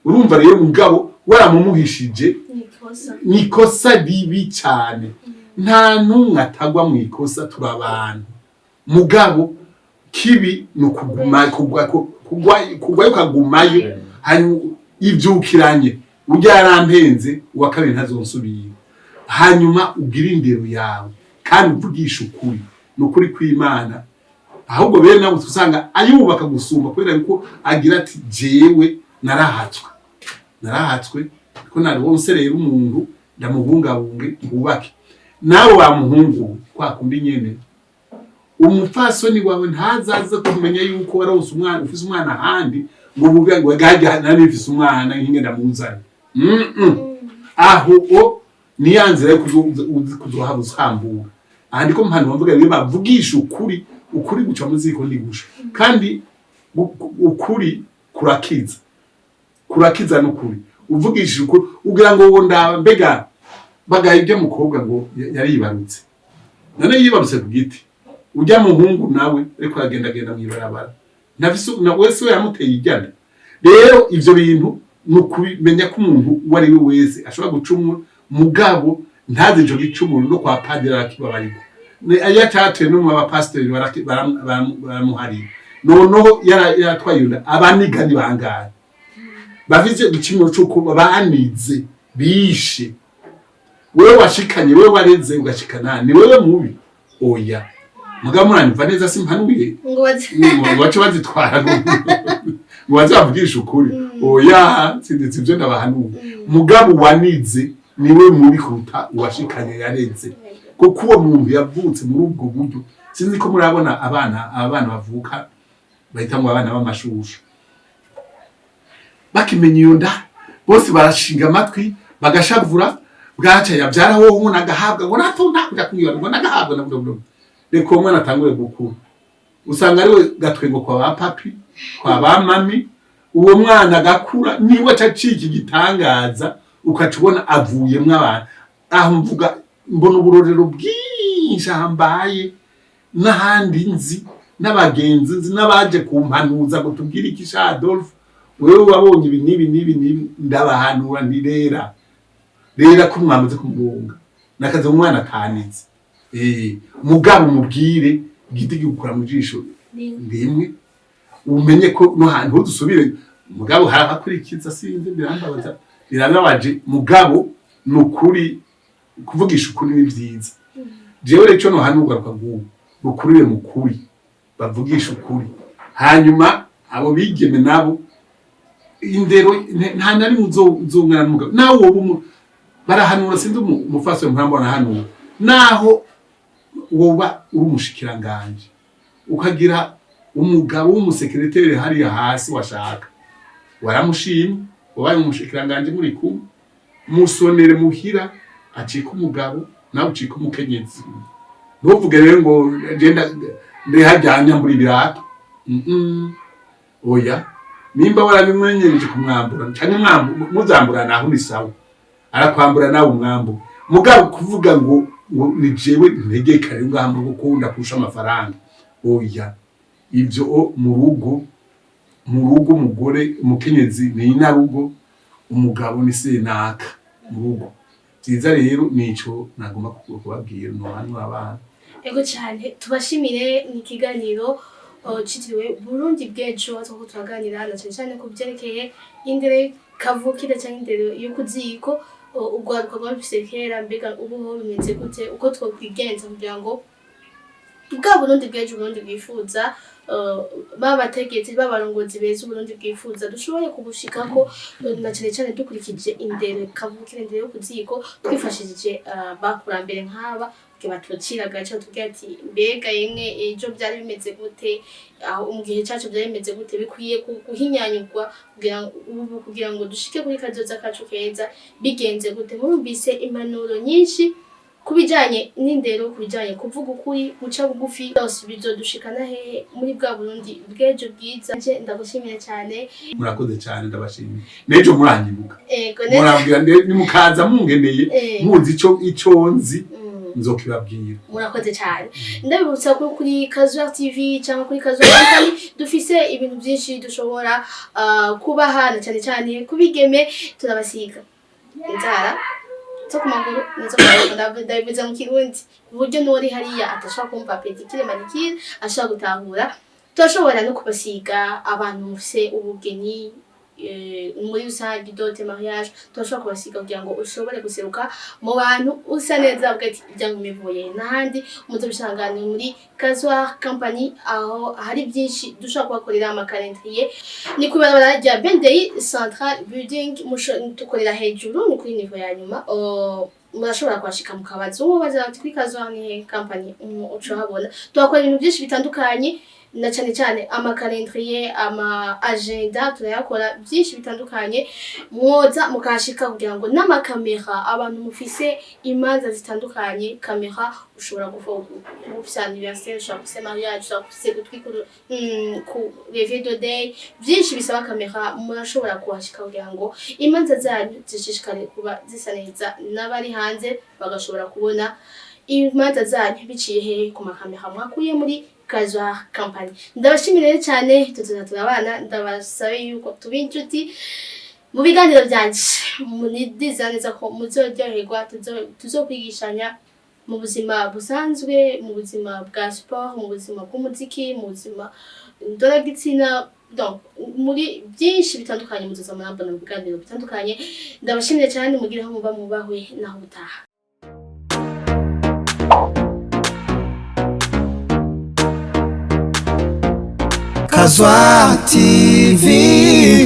Urumva rero, mugabo waramumuhishije. Ni ikosa. Ni ikosa ribi cyane. Nta n'umwe atagwa mu ikosa, turi abantu. Mugabo kibi ni ukuguma, kugwa, kugwa, kugwayo ukagumayo, hanyuma ivyukiranye: urya yarampenze, uwa kabiri ntazonsubira. Hanyuma ugire indero yawe kandi uvugishe ukuri, ni ukuri kw'Imana. Ahubwo bene nabo usanga ayubaka gusumba, kubera yuko agira ati: "Jewe narahatswe, narahatswe ko naronse rero umuntu, ndamubungabunge, twubake." Nawe wa muhungu, kwa kundi nyene, umupfasoni wawe ntazaze kumenya yuko waronse umwana, ufise umwana ahandi, ngo uvuge ngo gajya nari mfise umwana nkinge ndamuzanye. Aho o ni ya nzira yo kuzohava usambura. Aha ndiko mpano bavuga rero, bavugisha ukuri. Ukuri guca mu ziko ntigusha, kandi ukuri kurakiza, kurakiza n'ukuri. Uvugishije ukuri, ugira ngo uwo ndaba mbega bagaye ibyo mukobwa ngo yaribarutse, none yibarutse ku giti. Ujya muhungu nawe ariko aragendagenda mw'ibarabara, ntafise na wese we yamuteye ijyana. Rero ivyo bintu ni ukubimenya ko umuntu uwo ari we wese ashobora gucumura, mugabo ntazi ico gicumuro no kwa padiri arakibabarirwa. Iyo acatuye no mu bapasitori baramuharira. Noneho yaratwaye inda, abaniga ni bangahe bafise igicumuro c'uko banize, bishe? Wewe washikanye, wewe wareze ugashikana, ni wewe mubi? Oya. Mugabo muranyumva neza, simpanuye ngo baze ngo bace bazitwara, ngo baze bavugishe ukuri. Oya, sindetse ibyo ndabahanura. Mugabo wanize niwe mubi kuruta uwashikanye yareze, kuko uwo muntu yavutse muri ubwo buryo. Sinzi ko murabona abana, abana bavuka bahita ngo abana b'amashusho, bakimenya iyo nda bose barashinga amatwi, bagashavura. Bwaca yabyara wowe ngo nagahabwa, ngo natunda kuja kumwibara, ngo nagahabwa na bwo. Reka uwo mwana atangure gukura, usanga ariwe gatwengo kwa ba papi, kwa ba mami. Uwo mwana agakura niwe aca acika igitangaza, ukaca ubona avuyemwo abantu. Aho mvuga, mbona uburorero bwinshi ahambaye n'ahandi nzi, n'abagenzi nzi, n'abaje kumpanuza ngo: "Tubwire iki sha Adolphe, wewe wabonye ibi n'ibi n'ibi n'ibi." Ndabahanura nti: "Rera, rera ko mwamaze kumuronga nakaze umwana atanitse." Mugabo umubwire igiti gikura mu jisho rimwe, umenye ko no hantu ntudusubire. Mugabo hari abakurikiza, sinzi, birambabaza, birababaje. Mugabo ni ukuri, kuvugisha ukuri ni vyiza. Jewe rero ico nohanurwa rukagubu rukurire mu kuri, bavugisha ukuri. Hanyuma abo bigeme nabo, indero nta na rimwe uzongana n'umugabo nawe woba barahanura. Sinzi umufasoni mpamvu arahanura, naho woba uri umushikiranganje ukagira umugabo w'umusekereteri hariya hasi, washaka waramushimye, wabaye umushikiranganje muri kumwe, musonere muhira acika umugabo, nawe ucika umukenyezi. Ntuvuge rero ngo genda ndehajyanya mbura ibirato. Oya, nimba warabimwenyereje kumwambura canke muzamburana, aho ni sawa, arakwambura nawe umwambu. Mugabo kuvuga ngo ni jewe ntegeka rero ngaha mu rugo, kurusha amafaranga, oya. Ivyo mu rugo, mu rugo umugore, umukenyezi ni inarugo. Umugabo ni senaka mu rugo. Vyiza rero nico nagomba kubabwira, nohanura abana. Ego cyane, tubashimire. Ni ikiganiro citiriwe Burundi bw'ejo, turiko turaganira na cyane cyane ku byerekeye indero kavukire cyangwa indero yo ku ziko, urwaruka rwabifise kera. Mbega ubu ho bimeze gute? Uko twokwigenza kugira ngo bwa Burundi bw'ejo, Burundi bwifuza, babategetsi b'abarongozi beza Uburundi bwifuza, dushobore kubushikako, na cyane cyane dukurikije indero kavukire, indero yo ku ziko, twifashishije bakurambere nk'aba kugira batucira agace, batubwira ati: "Mbega yemwe, ejo byari bimeze gute? Aho mu gihe cyacu byari bimeze gute? Bikwiye guhinyanyurwa kugira ngo ubu, kugira ngo dushike kuri kazoza kacu keza, bigenze gute?" Murumvise impanuro nyinshi ku bijanye n'indero, ku bijanye kuvuga ukuri, guca bugufi, byose bizodushikana hehe? Muri bwa Burundi bw'ejo bwiza. Nje ndagushimiye cyane. Murakoze cyane, ndabashimiye. N'ejo muranyibuka. Ego neza. Murambwira nimukaza mungeneye, muzi ico nzi, nzokibabwira. Murakoze cyane. Ndabibutsa ko kuri Kazuar TV cyangwa kuri Kazuar Company dufise ibintu byinshi dushobora kubaha, na cyane cyane kubigeme. Turabasiga inzara zo ku maguru n'izo ku maboko. Ndabivuze mu Kirundi ku buryo n'uwari hariya atashobora kumva pédicure, manicure, ashobora gutahura. Turashobora no kubasiga abantu mufise ubugeni, muri rusange dot, mariage, turashobora kubasiga kugira ngo ushobore guseruka mu bantu usa neza, uvuga ati: "Ibyango bivuye n'ahandi." Muzobisanga ni muri Kazuar Company, aho hari byinshi dushobora kubakorera. Ama calendrier, ni ku ibarabara rya Bendei Central Building, dukorera hejuru, ni kuri niveau ya nyuma. Murashobora kuhashika mukabaza uwo baza bati: "Kuri Kazuar ni company?" Uca uhabona. Tuhakora ibintu byinshi bitandukanye, na cyane cyane ama calendrier, ama agenda, turayakora byinshi bitandukanye. Mwoza mukahashika kugira ngo n'amakamera, abantu mufise imanza zitandukanye, kamera ushobora kuva ufise anniversaire, ushobora gufise mariage, ushobora gufise gutwikura, ku levée de deuil, byinshi bisaba kamera, murashobora kuhashika kugira ngo imanza zanyu zishishikare kuba zisa neza, n'abari hanze bagashobora kubona imanza zanyu biciye hehe? Ku makamera mwakuye muri Kazuar Company. Ndabashimira rero cyane. Tuzoza turabana. Ndabasabe yuko tuba inshuti mu biganiro byanje. Munidiza neza ko muzoryoherwa. Tuzokwigishanya mu buzima busanzwe, mu buzima bwa sport, mu buzima bw'umuziki, mu buzima ndoragitsina, donc muri byinshi bitandukanye. Muzoza murambona mu biganiro bitandukanye. Ndabashimire cyane. Mugire aho muba mubahwe, naho ubutaha. Kazwa TV.